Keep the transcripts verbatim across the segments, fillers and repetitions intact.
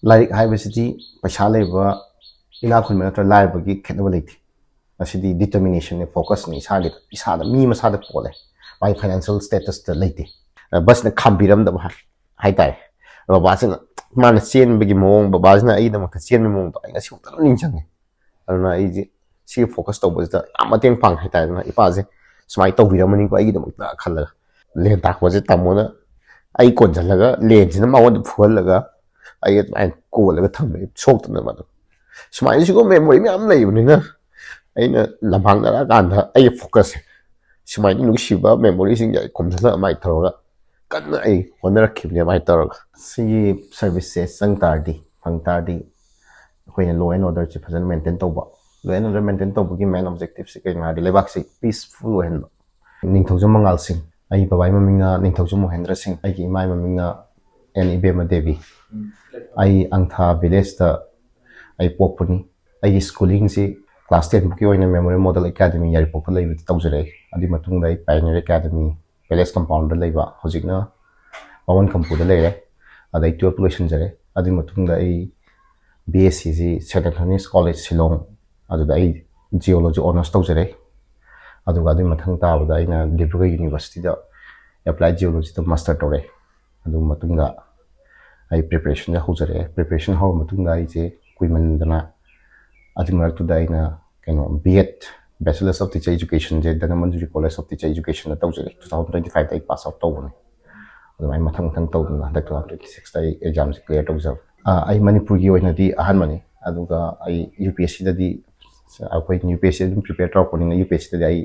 ꯂꯥꯏꯔꯤꯛ ꯍꯥꯏꯕꯁꯤꯗꯤ ꯄꯩꯁꯥ ꯂꯩꯕ, ꯏꯅꯥꯛ ꯈꯨꯟꯕ ꯅꯠꯇ꯭ꯔꯒ ꯂꯥꯏꯔꯕꯒꯤ ꯈꯦꯠꯅꯕ ꯂꯩꯇꯦ꯫ ꯃꯁꯤꯗꯤ determination ꯅꯦ, focus ꯅꯦ, ꯏꯁꯥꯒꯤ, ꯏꯁꯥꯗ, ꯃꯤ ꯃꯁꯥꯗ ꯄꯣꯜꯂꯦ꯫ ꯃꯥꯒꯤ financial status ꯇ ꯂꯩꯇꯦ꯫ ꯑ, ꯕꯁꯅ ꯈꯥꯝꯕꯤꯔꯝꯗꯕ ꯍꯥꯏ-, ꯍꯥꯏꯇꯥꯔꯦ꯫ ꯕꯕꯥꯁꯤꯅ, ꯃꯥꯅ ꯆꯦꯟꯕꯒꯤ ꯃꯑꯣꯡ, ꯕꯕꯥꯁꯤꯅ ꯑꯩꯒꯤꯗꯃꯛꯇ ꯆꯦꯟꯕꯒꯤ ꯃꯑꯣꯡꯗꯣ ꯑꯩ ꯉꯁꯤ ꯐꯥꯎ ꯅꯤꯡꯁꯤꯡꯉꯦ꯫ ꯑꯗꯨꯅ ꯑꯩꯁꯦ ꯁꯤꯒꯤ focus ꯇꯧꯕꯁꯤꯗ ꯌꯥꯝ ꯃꯇꯦꯡ ꯄꯥꯡꯉꯦ ꯍꯥꯏꯇꯥꯔꯦ꯫ ꯑꯗꯨꯅ ꯏꯄꯥꯁꯦ ꯁꯨꯃꯥꯏꯅ ꯇꯧꯕꯤꯔꯝꯃꯅꯤꯀꯣ ꯑꯩꯒꯤꯗꯃꯛꯇ ꯈꯜꯂꯒ, ꯂꯦꯟ ꯇꯥꯛꯄꯁꯦ ꯇꯥꯃꯣꯅ ꯑꯩ ꯀꯣꯟꯁꯤꯜꯂꯒ ꯂꯦꯟꯁꯤꯅ ꯃꯉꯣꯟꯗ ꯐꯨꯍꯜꯂꯒ ꯑꯩ ꯑꯗꯨꯃꯥꯏꯅ ꯀꯣꯜꯂꯒ ꯊꯝꯃꯦ, ꯁꯣꯛꯇꯅꯕ꯫ ꯑꯗꯨꯝ ꯁꯨꯃꯥꯏꯅ ꯁꯤꯒꯨꯝꯕ memory ꯃꯌꯥꯝ ꯂꯩꯕꯅꯤꯅ, ꯑꯩꯅ ꯂꯝꯍꯥꯡꯅꯔꯛꯑꯀꯥꯟꯗ ꯑꯩꯒꯤ focus ꯁꯦ ꯁꯨꯃꯥꯏꯅ ꯅꯨꯡꯁꯤꯕ memory ꯁꯤꯡꯁꯦ ꯑꯩ ꯈꯣꯝꯖꯤꯜꯂꯒ ꯑꯗꯨꯃꯥꯏꯅ ꯇꯧꯔꯒ ꯀꯟꯅ ꯑꯩ ꯍꯣꯠꯅꯔꯛꯈꯤꯕꯅꯦ꯫ ꯑꯗꯨꯃꯥꯏꯅ ꯇꯧꯔꯒ ꯁꯤꯒꯤ service ꯁꯦ ꯆꯪ ꯇꯥꯔꯗꯤ, ꯐꯪ ꯇꯥꯔꯗꯤ, ꯑꯩꯈꯣꯏꯅ law and order ꯁꯦ ꯐꯖꯅ maintain ꯇꯧꯕ꯫ Law and order maintain ꯇꯧꯕꯒꯤ main objective ꯁꯦ ꯀꯩꯅꯣ ꯍꯥꯏꯔꯗꯤ, ꯂꯩꯕꯥꯛꯁꯤ peaceful ꯑꯣꯏꯍꯟꯕ꯫ ꯅꯤꯡꯊꯧꯖꯝ ꯃꯉꯥꯜ ꯁꯤꯡ, ꯑꯩꯒꯤ ꯕꯕꯥꯒꯤ ꯃꯃꯤꯡꯅ ꯅꯤꯡꯊꯧꯖꯝ ꯃꯣꯍꯦꯟꯗ꯭ꯔ ꯁꯤꯡ, ꯑꯩꯒꯤ ꯏꯃꯥꯒꯤ ꯃꯃꯤꯡꯅ ꯑꯦꯟ ꯏꯕꯦꯝꯃ ꯗꯦꯕꯤ꯫ ꯑꯩ ꯑꯪꯊꯥ village ꯇ ꯑꯩ ꯄꯣꯛꯄꯅꯤ꯫ ꯑꯩꯒꯤ schooling ꯁꯤ class ten ꯐꯥꯎꯒꯤ ꯑꯣꯏꯅ Memorial Model Academy ꯌꯥꯏꯔꯤꯄꯣꯛꯇ ꯂꯩꯕꯗ ꯇꯧꯖꯔꯛꯏ꯫ ꯑꯗꯨꯒꯤ ꯃꯇꯨꯡꯗ ꯑꯩ Pioneer Academy Palace Compound ꯗ ꯂꯩꯕ, ꯍꯧꯖꯤꯛꯅ ꯄꯋꯟ ꯀꯝꯄꯨꯗ ꯂꯩꯔꯦ꯫ ꯑꯗꯩ twelve ꯂꯣꯏꯁꯤꯟꯖꯔꯦ꯫ ꯑꯗꯨꯒꯤ ꯃꯇꯨꯡꯗ ꯑꯩ B S C ꯁꯤ Saint Anthony's College ꯁꯤꯂꯣꯡ, ꯑꯗꯨꯗ ꯑꯩ Geology honours ꯇꯧꯖꯔꯦ꯫ ꯑꯗꯨꯒ ꯑꯗꯨꯒꯤ ꯃꯊꯪ ꯇꯥꯕꯗ ꯑꯩꯅ ꯗꯤꯕ꯭ꯔꯨꯒꯔ University ꯗ Applied Geology ꯗ master ꯇꯧꯔꯦ꯫ ꯑꯗꯨ ꯃꯇꯨꯡꯗ ꯑꯩ preparation ꯁꯦ ꯍꯧꯖꯔꯛꯑꯦ꯫ Preparation ꯍꯧꯔ ꯃꯇꯨꯡꯗ ꯑꯩꯁꯦ ꯀꯨꯏꯃꯟꯗꯅ, ꯑꯗꯨꯒꯤ ꯃꯔꯛꯇꯨꯗ ꯑꯩꯅ ꯀꯩꯅꯣ, B Ed, Bachelors of Teacher Education say Dhanamanjuri College of Teacher Education the ꯇꯧꯖꯔꯦ, two thousand twenty five ꯗ ꯑꯩ pass out ꯇꯧꯕꯅꯦ꯫ ꯑꯗꯨꯃꯥꯏꯅ ꯃꯊꯪ ꯃꯊꯪ ꯇꯧꯗꯅ ꯍꯟꯗꯛ two thousand twenty six ꯇ ꯑꯩ exam ꯁꯦ clear ꯇꯧꯖꯕꯅꯦ꯫ ꯑꯥ, ꯑꯩ ꯃꯅꯤꯄꯨꯔꯒꯤ ꯑꯣꯏꯅꯗꯤ ꯑꯍꯥꯟꯕꯅꯤ꯫ ꯑꯗꯨꯒ ꯑꯩ U P S C ꯗꯗꯤ, ꯑꯩꯈꯣꯏ U P S C ꯑꯗꯨꯝ prepare ꯇꯧꯔꯛꯄꯅꯤꯅ, U P S C ꯗꯗꯤ ꯑꯩ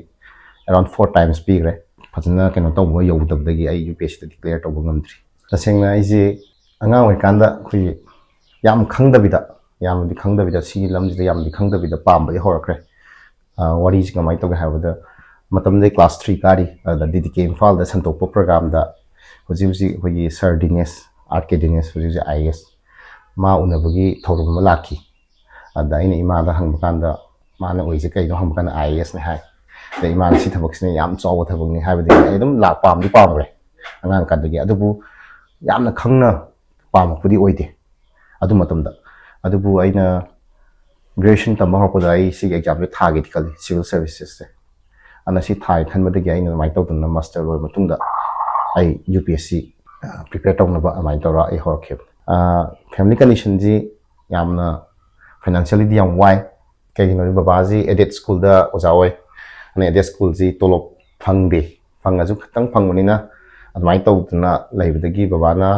around four times ꯄꯤꯈ꯭ꯔꯦ꯫ ꯐꯖꯅ ꯀꯩꯅꯣ ꯇꯧꯕ ꯌꯧꯗꯕꯗꯒꯤ ꯑꯩ U P S C ꯗꯗꯤ clear ꯇꯧꯕ ꯉꯝꯗ꯭ꯔꯤ꯫ ꯇꯁꯦꯡꯅ ꯑꯩꯁꯦ ꯑꯉꯥꯡ ꯑꯣꯏꯔꯤꯀꯥꯟꯗ ꯑꯩꯈꯣꯏꯒꯤ ꯌꯥꯝ ꯈꯪꯗꯕꯤꯗ, ꯌꯥꯝꯅꯗꯤ ꯈꯪꯗꯕꯤꯗ, ꯁꯤꯒꯤ ꯂꯝꯁꯤꯗ ꯌꯥꯝꯅꯗꯤ ꯈꯪꯗꯕꯤꯗ ꯄꯥꯝꯕꯗꯤ ꯍꯧꯔꯛꯈ꯭ꯔꯦ꯫ ꯑ, ꯋꯥꯔꯤꯁꯤ ꯀꯃꯥꯏꯅ ꯇꯧꯒꯦ ꯍꯥꯏꯕꯗ, ꯃꯇꯝꯗꯨꯗ class three ꯀꯥꯔꯤ, ꯑꯗꯨꯗ D D K ꯏꯝꯐꯥꯜꯗ ꯁꯟꯗꯣꯛꯄ program ꯗ ꯍꯧꯖꯤꯛ ꯍꯧꯖꯤꯛ ꯑꯩꯈꯣꯏꯒꯤ Sir ꯗꯤꯅꯦꯁ, R K ꯗꯤꯅꯦꯁ, ꯍꯧꯖꯤꯛ ꯍꯧꯖꯤꯛ I A S, ꯃꯥ ꯎꯅꯕꯒꯤ ꯊꯧꯔꯝ ꯑꯃ ꯂꯥꯛꯈꯤ꯫ ꯑꯗ ꯑꯩꯅ ꯏꯃꯥꯗ ꯍꯪꯕ ꯀꯥꯟꯗ, ꯃꯥꯅ ꯑꯣꯏꯁꯦ ꯀꯩꯅꯣ ꯍꯪꯕ ꯀꯥꯟꯗ I A S ꯅꯦ ꯍꯥꯏ꯫ ꯑꯗ ꯏꯃꯥꯅ ꯁꯤ ꯊꯕꯛꯁꯤꯅ ꯌꯥꯝ ꯆꯥꯎꯕ ꯊꯕꯛꯅꯤ ꯍꯥꯏꯕꯗꯒꯤ ꯑꯩ ꯑꯗꯨꯝ ꯂꯥꯛ-, ꯄꯥꯝꯗꯤ ꯄꯥꯝꯈ꯭ꯔꯦ ꯑꯉꯥꯡ ꯀꯥꯟꯗꯒꯤ꯫ ꯑꯗꯨꯕꯨ ꯌꯥꯝꯅ ꯈꯪꯅ ꯄꯥꯝꯃꯛꯄꯗꯤ ꯑꯣꯏꯗꯦ꯫ ꯑꯗꯨ ꯃꯇꯝꯗ꯫ ꯑꯗꯨꯕꯨ ꯑꯩꯅ graduation ꯇꯝꯕ ꯍꯧꯔꯛꯄꯗ ꯑꯩ ꯁꯤꯒꯤ examꯁꯦ ꯊꯥꯒꯦꯗꯤ ꯈꯜꯂꯤ, civil servicesꯁꯦ꯫ ꯑꯗꯨꯅ ꯁꯤ ꯊꯥꯒꯦ ꯈꯟꯕꯗꯒꯤ ꯑꯩꯅ ꯑꯗꯨꯃꯥꯏꯅ ꯇꯧꯗꯅ master ꯂꯣꯏꯔ ꯃꯇꯨꯡꯗ ꯑꯩ UPSC prepare ꯇꯧꯅꯕ ꯑꯗꯨꯃꯥꯏꯅ ꯇꯧꯔ ꯑꯩ ꯍꯧꯔꯛꯈꯤꯕ꯫ Family conditionꯁꯤ ꯌꯥꯝꯅ financiallyꯗꯤ ꯌꯥꯝ ꯋꯥꯏ꯫ ꯀꯩꯒꯤꯅꯣꯗꯤ ꯕꯕꯥꯁꯤ aided schoolꯗ ꯑꯣꯖꯥ ꯑꯣꯏ꯫ ꯑꯗꯨꯅ aided schoolꯁꯤ ꯇꯣꯂꯣꯞ ꯐꯪꯗꯦ꯫ ꯐꯪꯉꯁꯨ ꯈꯤꯇꯪ ꯐꯪꯕꯅꯤꯅ ꯑꯗꯨꯃꯥꯏꯅ ꯇꯧꯗꯅ ꯂꯩꯕꯗꯒꯤ ꯕꯕꯥꯅ,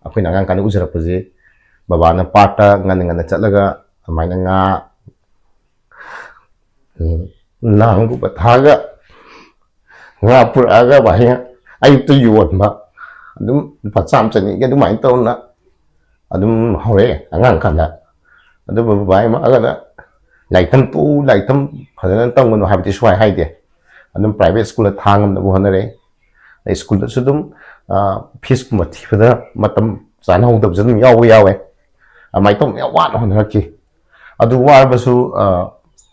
ꯑꯩꯈꯣꯏꯅ ꯑꯉꯥꯡ ꯀꯥꯟꯗ ꯎꯖꯔꯛꯄꯁꯦ, ꯕꯕꯥꯅ ꯄꯥꯠꯇ ꯉꯟꯅ ꯉꯟꯅ ꯆꯠꯂꯒ ꯑꯗꯨꯃꯥꯏꯅ ꯉꯥ, ꯎꯝ, ꯂꯥꯡꯒꯨꯝꯕ ꯊꯥꯛꯑꯒ ꯉꯥ ꯄꯨꯔꯛꯑꯒ ꯚꯥꯏ ꯑꯌꯨꯛꯇ ꯌꯣꯟꯕ, ꯑꯗꯨꯝ ꯂꯨꯄꯥ ꯆꯥꯝꯃ ꯆꯅꯤꯒꯤ ꯑꯗꯨꯃꯥꯏꯅ ꯇꯧꯅ ꯑꯗꯨꯝ ꯍꯧꯔꯛꯑꯦ ꯑꯉꯥꯡ ꯀꯥꯟꯗ꯫ ꯑꯗꯨꯕꯨ ꯕꯕꯥ ꯏꯃꯥꯒꯅ "ꯂꯥꯏꯔꯤꯛ ꯇꯝ ꯇꯣꯛꯎ, ꯂꯥꯏꯔꯤꯛ ꯇꯝ, ꯐꯖꯅ ꯇꯝꯒꯅꯨ" ꯍꯥꯏꯕꯗꯤ ꯁꯨꯡꯍꯥꯏ ꯍꯥꯏꯗꯦ꯫ ꯑꯗꯨꯝ private schoolꯗ ꯊꯥ ꯉꯝꯅꯕ ꯍꯣꯠꯅꯔꯛꯑꯦ꯫ ꯑꯗꯩ schoolꯗꯁꯨ ꯑꯗꯨꯝ feesꯀꯨꯝꯕ ꯊꯤꯕꯗ ꯃꯇꯝ ꯆꯥꯅ ꯍꯧꯗꯕꯁꯨ ꯑꯗꯨꯝ ꯌꯥꯎꯕ ꯌꯥꯎꯋꯦ꯫ ꯑꯗꯨꯃꯥꯏꯅ ꯇꯧꯅ ꯌꯥꯝ ꯋꯥꯅ ꯍꯣꯠꯅꯔꯛꯈꯤ꯫ ꯑꯗꯨ ꯋꯥꯔꯕꯁꯨ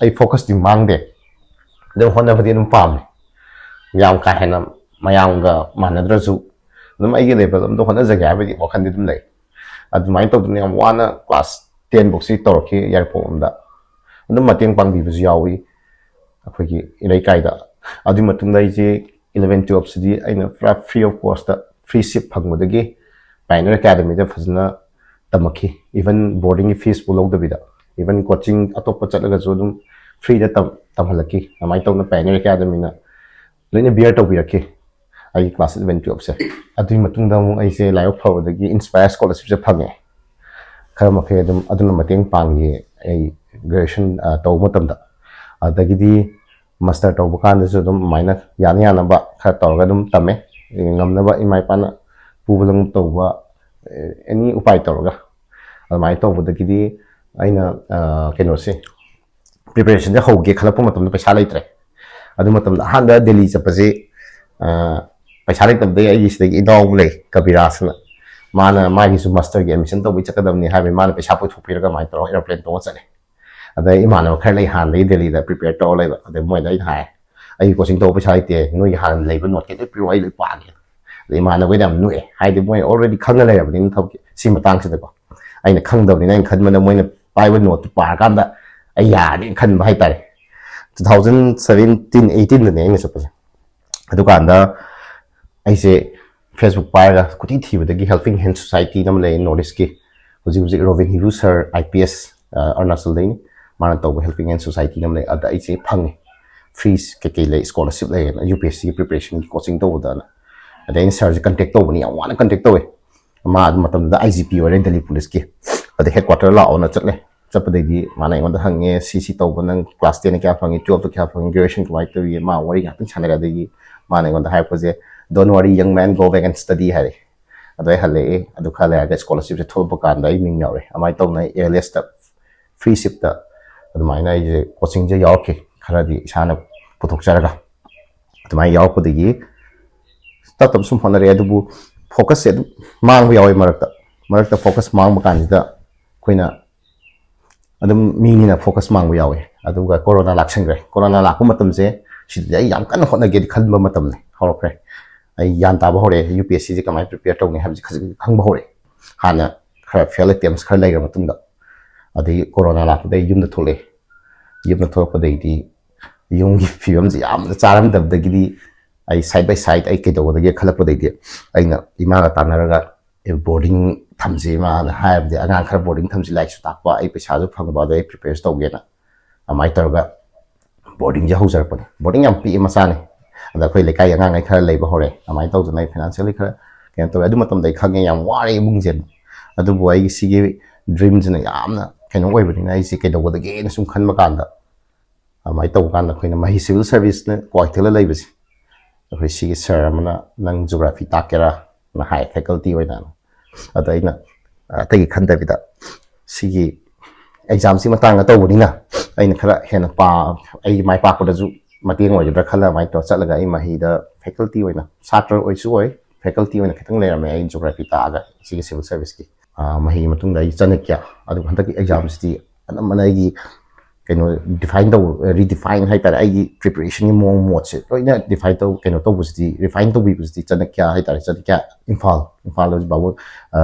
ꯑꯩ focusꯇꯤ ꯃꯥꯡꯗꯦ꯫ ꯑꯗꯨꯝ ꯍꯣꯠꯅꯕꯗꯤ ꯑꯗꯨꯝ ꯄꯥꯝꯃꯦ꯫ ꯌꯥꯝ ꯀꯥ ꯍꯦꯟꯅ ꯃꯌꯥꯝꯒ ꯃꯥꯟꯅꯗ꯭ꯔꯁꯨ ꯑꯗꯨꯝ ꯑꯩꯒꯤ level ꯑꯝꯗ ꯍꯣꯠꯅꯖꯒꯦ ꯍꯥꯏꯕꯒꯤ ꯋꯥꯈꯜꯗꯤ ꯑꯗꯨꯝ ꯂꯩ꯫ ꯑꯗꯨꯃꯥꯏꯅ ꯇꯧꯗꯅ ꯌꯥꯝ ꯋꯥꯅ class ten ꯐꯥꯎꯁꯤ ꯇꯧꯔꯛꯈꯤ ꯌꯥꯏꯔꯤꯄꯣꯛꯂꯣꯝꯗ꯫ ꯑꯗꯨꯝ ꯃꯇꯦꯡ ꯄꯥꯡꯕꯤꯕꯁꯨ ꯌꯥꯎꯏ ꯑꯩꯈꯣꯏꯒꯤ ꯏꯔꯩꯀꯥꯏꯗ꯫ ꯑꯗꯨꯒꯤ ꯃꯇꯨꯡꯗ ꯑꯩꯁꯦ eleven twelveꯁꯤꯗꯤ ꯑꯩꯅ ꯄꯨꯔꯥ free of cost, free seat ꯐꯪꯕꯗꯒꯤ Pioneer Academyꯗ ꯐꯖꯅ ꯇꯝꯃꯛꯈꯤ꯫ Even boardingꯒꯤ feesꯄꯨ ꯂꯧꯗꯕꯤꯗ, even coaching ꯑꯇꯣꯞꯄ ꯆꯠꯂꯒꯁꯨ ꯑꯗꯨꯝ freeꯗ ꯇꯝꯍꯜꯂꯛꯈꯤ꯫ ꯑꯗꯨꯃꯥꯏꯅ ꯇꯧꯅ Pioneer Academyꯅ ꯂꯣꯏꯅ bear ꯇꯧꯕꯤꯔꯛꯈꯤ ꯑꯩꯒꯤ class eleven twelveꯁꯦ꯫ ꯑꯗꯨꯒꯤ ꯃꯇꯨꯡꯗ ꯑꯃꯨꯛ ꯑꯩꯁꯦ ꯂꯥꯏꯕꯛ ꯐꯕꯗꯒꯤ Inspire Scholarshipꯁꯦ ꯐꯪꯉꯦ꯫ ꯈꯔ ꯃꯈꯩ ꯑꯗꯨꯝ ꯑꯗꯨꯅ ꯃꯇꯦꯡ ꯄꯥꯡꯉꯤ ꯑꯩ graduation ꯇꯧꯕ ꯃꯇꯝꯗ꯫ ꯑꯗꯒꯤꯗꯤ master ꯇꯧꯕ ꯀꯥꯟꯗꯁꯨ ꯑꯗꯨꯝ ꯑꯗꯨꯃꯥꯏꯅ ꯌꯥꯅ ꯌꯥꯅꯕ ꯈꯔ ꯇꯧꯔꯒ ꯑꯗꯨꯝ ꯇꯝꯃꯦ꯫ ꯉꯝꯅꯕ ꯏꯃꯥ ꯏꯄꯥꯅ ꯄꯨꯕ ꯂꯨꯝꯕ ꯇꯧꯕ, any ꯎꯄꯥꯏ ꯇꯧꯔꯒ ꯑꯗꯨꯃꯥꯏꯅ ꯇꯧꯕꯗꯒꯤꯗꯤ ꯑꯩꯅ ꯀꯩꯅꯣꯁꯦ, preparationꯁꯦ ꯍꯧꯒꯦ ꯈꯜꯂꯛꯄ ꯃꯇꯝꯗ ꯄꯩꯁꯥ ꯂꯩꯇ꯭ꯔꯦ꯫ ꯑꯗꯨ ꯃꯇꯝꯗ ꯑꯍꯥꯟꯕ ꯗꯦꯜꯂꯤ ꯆꯠꯄꯁꯦ ꯄꯩꯁꯥ ꯂꯩꯇꯕꯗꯒꯤ ꯑꯩꯒꯤ ꯁꯤꯗꯒꯤ ꯏꯅꯥꯎ ꯂꯩ ꯀꯕꯤꯔꯥꯖꯅ, ꯃꯥꯅ ꯃꯥꯒꯤꯁꯨ masterꯒꯤ admission ꯇꯧꯕꯩ ꯆꯠꯀꯗꯕꯅꯤ ꯍꯥꯏꯕꯒꯤ ꯃꯥꯅ ꯄꯩꯁꯥ ꯄꯨꯊꯣꯛꯄꯤꯔꯒ ꯑꯗꯨꯃꯥꯏꯅ ꯇꯧꯔꯒ aeroplane ꯇꯣꯡꯉ ꯆꯠꯂꯦ꯫ ꯑꯗ ꯏꯃꯥꯟꯅꯕ ꯈꯔ ꯂꯩ ꯍꯥꯟꯅꯗꯒꯤ ꯗꯦꯜꯂꯤꯗ prepare ꯇꯧꯔ ꯂꯩꯕ꯫ ꯑꯗꯩ ꯃꯣꯏꯗ ꯑꯩꯅ ꯍꯥꯏ, "ꯑꯩꯒꯤ coaching ꯇꯧꯕ ꯄꯩꯁꯥ ꯂꯩꯇꯦ, ꯅꯣꯏꯒꯤ ꯍꯥꯟꯅ ꯂꯩꯕ noteꯀꯩ ꯂꯣꯏ ꯄꯤꯔꯛꯑꯣ, ꯑꯩ ꯂꯣꯏ ꯄꯥꯒꯦ"꯫ ꯑꯗꯩ ꯏꯃꯥꯟꯅꯕꯈꯩꯗ ꯌꯥꯝ ꯅꯣꯛꯑꯦ, ꯍꯥꯏꯗꯤ ꯃꯣꯏ already ꯈꯪꯅ ꯂꯩꯔꯕꯅꯤꯅ ꯊꯕꯛꯀꯤ ꯁꯤ ꯃꯇꯥꯡꯁꯤꯗꯀꯣ꯫ ꯑꯩꯅ ꯈꯪꯗꯕꯅꯤꯅ, ꯑꯩꯅ ꯈꯟꯕꯅ ꯃꯣꯏꯅ ꯄꯥꯏꯕ ꯅꯣꯠꯇꯨ ꯄꯥꯔꯀꯥꯟꯗ ꯑꯩ ꯌꯥꯔꯅꯤꯅ ꯈꯟꯕ ꯍꯥꯏꯇꯥꯔꯦ꯫ Two thousand seventeen eighteen ꯗꯅꯦ ꯑꯩꯅ ꯆꯠꯄꯁꯦ꯫ ꯑꯗꯨꯀꯥꯟꯗ ꯑꯩꯁꯦ Facebook ꯄꯥꯏꯔꯒ ꯀꯣꯏꯊꯤ ꯊꯤꯕꯗꯒꯤ Helping Hand Society ꯑꯃ ꯂꯩ North East ꯀꯤ, ꯍꯧꯖꯤꯛ ꯍꯧꯖꯤꯛ ꯔꯣꯕꯤꯟ ꯍꯤꯔꯨ ꯁꯔ, IPS, ꯑ, ꯑꯔꯨꯅꯥꯆꯜꯗꯩꯅꯤ, ꯃꯥꯅ ꯇꯧꯕ Helping Hand Society ꯑꯃ ꯂꯩ꯫ ꯑꯗ ꯑꯩꯁꯦ ꯐꯪꯉꯦ, ꯐ꯭ꯔꯤ ꯀꯩꯀꯩ ꯂꯩ, ꯁ꯭ꯀꯣꯂꯔꯁꯤꯞ ꯂꯩꯌꯦꯅ, UPSC ꯒꯤ ꯄ꯭ꯔꯤꯄꯦꯔꯦꯁꯟꯒꯤ ꯀꯣꯆꯤꯡ ꯇꯧꯕꯗꯅ꯫ ꯑꯗꯩ ꯑꯩꯅ ꯁꯔꯁꯦ ꯀꯟꯇꯦꯛ ꯇꯧꯕꯅꯤ, ꯌꯥꯝ ꯋꯥꯅ ꯀꯟꯇꯦꯛ ꯇꯧꯋꯦ꯫ ꯃꯥ ꯑꯗꯨ ꯃꯇꯝꯗꯨꯗ IGP ꯑꯣꯏꯔꯦ ꯗꯦꯜꯂꯤ ꯄꯨꯂꯤꯁꯀꯤ꯫ ꯑꯗꯩ ꯍꯦꯗ ꯀ꯭ꯋꯥꯇꯔ ꯂꯥꯛꯑꯣꯅ ꯆꯠꯂꯦ꯫ ꯆꯠꯄꯗꯩꯗꯤ ꯃꯥꯅ ꯑꯩꯉꯣꯟꯗ ꯍꯪꯉꯦ, "ꯁꯤ ꯁꯤ ꯇꯧꯕ, ꯅꯪ ꯀ꯭ꯂꯥꯁ ꯇꯦꯟꯗ ꯀꯌꯥ ꯐꯪꯉꯤ, ꯇꯨꯌꯦꯜꯞꯇ ꯀꯌꯥ ꯐꯪꯉꯤ, ꯒ꯭ꯔꯦꯖꯨꯑꯦꯁꯟ ꯀꯃꯥꯏꯅ ꯇꯧꯏ?" ꯃꯥ ꯋꯥꯔꯤ ꯉꯥꯛꯇꯪ ꯁꯥꯟꯅꯔꯦ꯫ ꯑꯗꯒꯤ ꯃꯥꯅ ꯑꯩꯉꯣꯟꯗ ꯍꯥꯏꯔꯛꯄꯁꯦ, "Don't worry, young man, go back and study," ꯍꯥꯏꯔꯛꯑꯦ꯫ ꯑꯗꯣ ꯑꯩ ꯍꯜꯂꯛꯑꯦ꯫ ꯑꯗꯨ ꯈꯔ ꯂꯩꯔꯒ ꯁ꯭ꯀꯣꯂꯔꯁꯤꯞꯁꯦ ꯊꯣꯛꯂꯛꯄ ꯀꯥꯟꯗ ꯑꯩ ꯃꯤꯡ ꯌꯥꯎꯔꯦ꯫ ꯑꯗꯨꯃꯥꯏꯅ ꯇꯧꯗꯅ ꯑꯩ ALSꯇ, ꯐ꯭ꯔꯤꯁꯤꯞꯇ ꯑꯗꯨꯃꯥꯏꯅ ꯑꯩꯁꯦ ꯀꯣꯆꯤꯡꯁꯦ ꯌꯥꯎꯔꯛꯈꯤ, ꯈꯔꯗꯤ ꯏꯁꯥꯅ ꯄꯨꯊꯣꯛꯆꯔꯒ꯫ ꯑꯗꯨꯃꯥꯏꯅ ꯌꯥꯎꯔꯛꯄꯗꯒꯤ ꯇꯞ ꯇꯞꯅ ꯁꯨꯝ ꯍꯣꯠꯅꯔꯛꯑꯦ꯫ ꯑꯗꯨꯕꯨ ꯐꯣꯀꯁꯁꯦ ꯑꯗꯨꯝ ꯃꯥꯡꯕ ꯌꯥꯎꯋꯦ ꯃꯔꯛꯇ꯫ ꯃꯔꯛꯇ ꯐꯣꯀꯁ ꯃꯥꯡꯕ ꯀꯥꯟꯁꯤꯗ ꯑꯩꯈꯣꯏꯅ ꯑꯗꯨꯝ ꯃꯤꯅꯤꯅ ꯐꯣꯀꯁ ꯃꯥꯡꯕ ꯌꯥꯎꯋꯦ꯫ ꯑꯗꯨꯒ ꯀꯣꯔꯣꯅꯥ ꯂꯥꯛꯁꯟꯈ꯭ꯔꯦ꯫ ꯀꯣꯔꯣꯅꯥ ꯂꯥꯛꯄ ꯃꯇꯝꯁꯦ ꯁꯤꯗꯗꯤ ꯑꯩ ꯌꯥꯝ ꯀꯟꯅ ꯍꯣꯠꯅꯒꯦꯗꯤ ꯈꯟꯕ ꯃꯇꯝꯅꯦ, ꯍꯧꯔꯛꯈ꯭ꯔꯦ꯫ ꯑꯩ ꯒ꯭ꯌꯥꯟ ꯇꯥꯕ ꯍꯧꯔꯛꯑꯦ, UPSCꯁꯦ ꯀꯃꯥꯏꯅ ꯄ꯭ꯔꯤꯄꯦꯌꯔ ꯇꯧꯅꯤ ꯍꯥꯏꯕꯁꯦ ꯈꯖꯤꯛ ꯈꯪꯕ ꯍꯧꯔꯛꯑꯦ꯫ ꯍꯥꯟꯅ ꯈꯔ ꯐꯦꯜ ꯑꯦꯇꯦꯝꯁ ꯈꯔ ꯂꯩꯔ ꯃꯇꯨꯡꯗ꯫ ꯑꯗꯒꯤ ꯀꯣꯔꯣꯅꯥ ꯂꯥꯛꯄꯗꯒꯤ ꯌꯨꯝꯗ ꯊꯣꯛꯂꯛꯑꯦ꯫ ꯌꯨꯝꯗ ꯊꯣꯛꯂꯛꯄꯗꯩꯗꯤ ꯌꯨꯝꯒꯤ ꯐꯤꯕꯝꯁꯦ ꯌꯥꯝꯅ ꯆꯥꯔꯝꯗꯕꯗꯒꯤꯗꯤ ꯑꯩ ꯁꯥꯏꯠ ꯕꯥꯏ ꯁꯥꯏꯠ ꯑꯩ ꯀꯩꯗꯧꯒꯗꯒꯦ ꯈꯜꯂꯛꯄꯗꯩꯗꯤ ꯑꯩꯅ ꯏꯃꯥꯒ ꯇꯥꯟꯅꯔꯒ, "ꯑꯦ, ꯕꯣꯔꯗꯤꯡ ꯊꯝꯁꯦ ꯏꯃꯥꯅ" ꯍꯥꯏꯕꯗꯤ, "ꯑꯉꯥꯡ ꯈꯔ ꯕꯣꯔꯗꯤꯡ ꯊꯝꯁꯤ, ꯂꯥꯏꯔꯤꯛꯁꯨ ꯇꯥꯛꯄ, ꯑꯩ ꯄꯩꯁꯥꯁꯨ ꯐꯪꯕ, ꯑꯗꯩ ꯑꯩ ꯄ꯭ꯔꯤꯄꯦꯌꯔꯁꯨ ꯇꯧꯒꯦꯅ" ꯑꯗꯨꯃꯥꯏꯅ ꯇꯧꯔꯒ ꯕꯣꯔꯗꯤꯡꯁꯦ ꯍꯧꯖꯔꯛꯄꯅꯦ꯫ ꯕꯣꯔꯗꯤꯡ ꯌꯥꯝ ꯄꯤꯛꯑꯦ, ꯃꯆꯥꯅꯦ꯫ ꯑꯗ ꯑꯩꯈꯣꯏ ꯂꯩꯀꯥꯏꯒꯤ ꯑꯉꯥꯡꯈꯩ ꯈꯔ ꯂꯩꯕ ꯍꯧꯔꯦ꯫ ꯑꯗꯨꯃꯥꯏꯅ ꯇꯧꯗꯅ ꯑꯩ ꯐꯥꯏꯅꯥꯟꯁꯤꯌꯦꯜꯂꯤ ꯈꯔ ꯀꯩꯅꯣ ꯇꯧꯋꯦ꯫ ꯑꯗꯨ ꯃꯇꯝꯗ ꯑꯩ ꯈꯪꯉꯦ ꯌꯥꯝ ꯋꯥꯔꯦ ꯏꯃꯨꯡꯁꯦ꯫ ꯑꯗꯨꯕꯨ ꯑꯩꯒꯤ ꯁꯤꯒꯤ ꯗ꯭ꯔꯤꯝꯁꯤꯅ ꯌꯥꯝꯅ ꯀꯩꯅꯣ ꯑꯣꯏꯕꯅꯤꯅ ꯑꯩꯁꯦ ꯀꯩꯗꯧꯒꯗꯒꯦꯅ ꯁꯨꯝ ꯈꯟꯕ ꯀꯥꯟꯗ ꯑꯗꯨꯃꯥꯏꯅ ꯇꯧꯕ ꯀꯥꯟꯗ ꯑꯩꯈꯣꯏꯅ ꯃꯍꯩ ꯁꯤꯚꯤꯜ ꯁꯥꯔꯚꯤꯁꯅ ꯀ꯭ꯋꯥꯀꯩꯊꯦꯜꯗ ꯂꯩꯕꯁꯦ, ꯑꯩꯈꯣꯏ ꯁꯤꯒꯤ ꯁꯥꯔ ꯑꯃꯅ "ꯅꯪ ꯖꯣꯒ꯭ꯔꯥꯐꯤ ꯇꯥꯛꯀꯦꯔꯥ?" ꯅ ꯍꯥꯏ, ꯐꯦꯀꯜꯇꯤ ꯑꯣꯏꯅ꯫ ꯑꯗ ꯑꯩꯅ, ꯑ, ꯑꯇꯩꯒꯤ ꯈꯟꯗꯕꯤꯗ ꯁꯤꯒꯤ ꯑꯦꯛꯖꯥꯝꯁꯤ ꯃꯇꯥꯡꯗ ꯇꯧꯕꯅꯤꯅ ꯑꯩꯅ ꯈꯔ ꯍꯦꯟꯅ ꯄꯥ-, ꯑꯩ ꯃꯥꯏ ꯄꯥꯛꯄꯗꯁꯨ ꯃꯇꯦꯡ ꯑꯣꯏꯒꯗ꯭ꯔꯥ ꯈꯜꯂ ꯑꯗꯨꯃꯥꯏꯅ ꯇꯧꯔ ꯆꯠꯂꯒ ꯑꯩ ꯃꯍꯩꯗ ꯐꯦꯀꯜꯇꯤ ꯑꯣꯏꯅ, ꯁꯥꯇ꯭ꯔ ꯑꯣꯏꯁꯨ ꯑꯣꯏ, ꯐꯦꯀꯜꯇꯤ ꯑꯣꯏꯅ ꯈꯤꯇꯪ ꯂꯩꯔꯝꯃꯦ ꯑꯩ ꯖꯣꯒ꯭ꯔꯥꯐꯤ ꯇꯥꯛꯑꯒ ꯁꯤꯒꯤ ꯁꯤꯚꯤꯜ ꯁꯥꯔꯚꯤꯁꯀꯤ꯫ ꯑ, ꯃꯍꯩ ꯃꯇꯨꯡꯗ ꯑꯩ ꯆꯥꯅꯀ꯭ꯌꯥ, ꯑꯗꯨꯒ ꯍꯟꯗꯛꯀꯤ ꯑꯦꯛꯖꯥꯝꯁꯤꯗꯤ ꯑꯅꯝꯕꯅ ꯑꯩꯒꯤ ꯀꯩꯅꯣ ꯗꯤꯐꯥꯏꯟ ꯇꯧꯕ, ꯔꯤꯗꯤꯐꯥꯏꯟ ꯍꯥꯏꯇꯥꯔꯦ, ꯑꯩꯒꯤ ꯄ꯭ꯔꯤꯄꯦꯔꯦꯁꯟꯒꯤ ꯃꯑꯣꯡ ꯃꯣꯠꯁꯦ ꯂꯣꯏꯅ ꯗꯤꯐꯥꯏꯟ ꯇꯧ-, ꯀꯩꯅꯣ ꯇꯧꯕꯁꯤꯗꯤ, ꯔꯤꯐꯥꯏꯟ ꯇꯧꯕꯤꯕꯁꯤꯗꯤ ꯆꯥꯅꯀ꯭ꯌꯥ ꯍꯥꯏꯇꯥꯔꯦ, ꯆꯥꯅꯀ꯭ꯌꯥ ꯏꯝꯐꯥꯜ, ꯏꯝꯐꯥꯜꯗ ꯍꯧꯖꯤꯛ ꯕꯥꯕꯨ, ꯑ,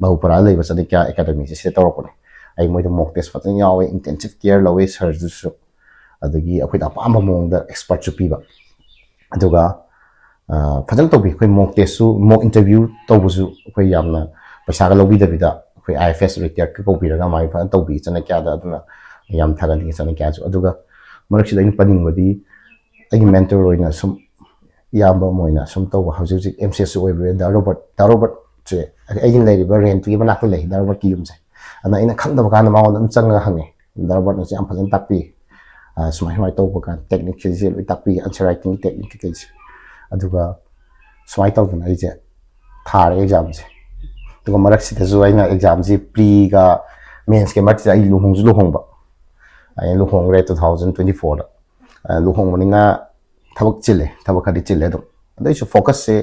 ꯕꯍꯨꯄꯔꯥ ꯂꯩꯕ ꯆꯅꯤꯀ꯭ꯌꯥ ꯑꯦꯀꯥꯗꯃꯤꯁꯦ ꯁꯤꯗ ꯇꯧꯔꯛꯄꯅꯦ꯫ ꯑꯩ ꯃꯣꯏꯗ mock test ꯐꯖꯅ ꯌꯥꯎꯋꯦ, intensive care ꯂꯧꯋꯦ ꯁꯥꯔꯗꯨꯁꯨ, ꯑꯗꯒꯤ ꯑꯩꯈꯣꯏꯗ ꯑꯄꯥꯝꯕ ꯃꯑꯣꯡꯗ expertꯁꯨ ꯄꯤꯕ꯫ ꯑꯗꯨꯒ ꯐꯖꯅ ꯇꯧꯕꯤ꯫ ꯑꯩꯈꯣꯏ mock testꯁꯨ, mock interview ꯇꯧꯕꯁꯨ ꯑꯩꯈꯣꯏ ꯌꯥꯝꯅ ꯄꯩꯁꯥꯒ ꯂꯧꯕꯤꯗꯕꯤꯗ ꯑꯩꯈꯣꯏ I F S retiredꯀ ꯀꯧꯕꯤꯔꯒ ꯃꯥꯒꯤ ꯐꯖꯅ ꯇꯧꯕꯤ ꯆꯅꯤꯀ꯭ꯌꯥꯗ꯫ ꯑꯗꯨꯅ ꯌꯥꯝ ꯊꯥꯒꯠꯅꯤꯡꯉꯤ ꯆꯅꯤꯀ꯭ꯌꯥꯁꯨ꯫ ꯑꯗꯨꯒ ꯃꯔꯛꯁꯤꯗ ꯑꯩꯅ ꯄꯟꯅꯤꯡꯕꯗꯤ ꯑꯩꯒꯤ mentor ꯑꯣꯏꯅ ꯁꯨꯝ ꯏꯌꯥꯝꯕ ꯑꯃ ꯑꯣꯏꯅ ꯁꯨꯝ ꯇꯧꯕ ꯍꯧꯖꯤꯛ ꯍꯧꯖꯤꯛ M C S ꯑꯣꯏꯕ ꯗꯥ ꯔꯣꯕꯔꯠ, ꯗꯥ ꯔꯣꯕꯔꯠꯁꯦ ꯑꯩꯅ ꯂꯩꯔꯤꯕ rentꯇꯨꯒꯤ ꯃꯅꯥꯛꯇ ꯂꯩ ꯗꯥ ꯔꯣꯕꯔꯠꯀꯤ ꯌꯨꯝꯁꯦ꯫ ꯑꯗꯨꯅ ꯑꯩꯅ ꯈꯪꯗꯕ ꯀꯥꯟꯗ ꯃꯉꯣꯟꯗ ꯑꯗꯨꯝ ꯆꯪꯉꯒ ꯍꯪꯉꯦ꯫ ꯗꯥ ꯔꯣꯕꯔꯠꯅꯁꯨ ꯌꯥꯝ ꯐꯖꯅ ꯇꯥꯛꯄꯤ꯫ ꯁꯨꯃꯥꯏ ꯁꯨꯃꯥꯏꯅ ꯇꯧꯕ ꯀꯥꯟꯗ techniqueꯁꯦ ꯂꯣꯏ ꯇꯥꯛꯄꯤ, answer writingꯒꯤ technique ꯀꯩꯀꯩꯁꯦ꯫ ꯑꯗꯨꯒ ꯁꯨꯃꯥꯏꯅ ꯇꯧꯗꯅ ꯑꯩꯁꯦ ꯊꯥꯔꯦ examꯁꯦ꯫ ꯑꯗꯨꯒ ꯃꯔꯛꯁꯤꯗꯁꯨ ꯑꯩꯅ examꯁꯤ preꯒ mainsꯀ ꯃꯔꯛꯁꯤꯗ ꯑꯩ ꯂꯨꯍꯣꯡꯁꯨ ꯂꯨꯍꯣꯡꯕ꯫ ꯑꯩ ꯂꯨꯍꯣꯡꯈ꯭ꯔꯦ two thousand twenty fourꯗ꯫ ꯂꯨꯍꯣꯡꯕꯅꯤꯅ ꯊꯕꯛ ꯆꯤꯜꯂꯦ, ꯊꯕꯛ ꯈꯔꯗꯤ ꯆꯤꯜꯂꯦ ꯑꯗꯨꯝ꯫ ꯑꯗꯨꯏꯁꯨ focusꯁꯦ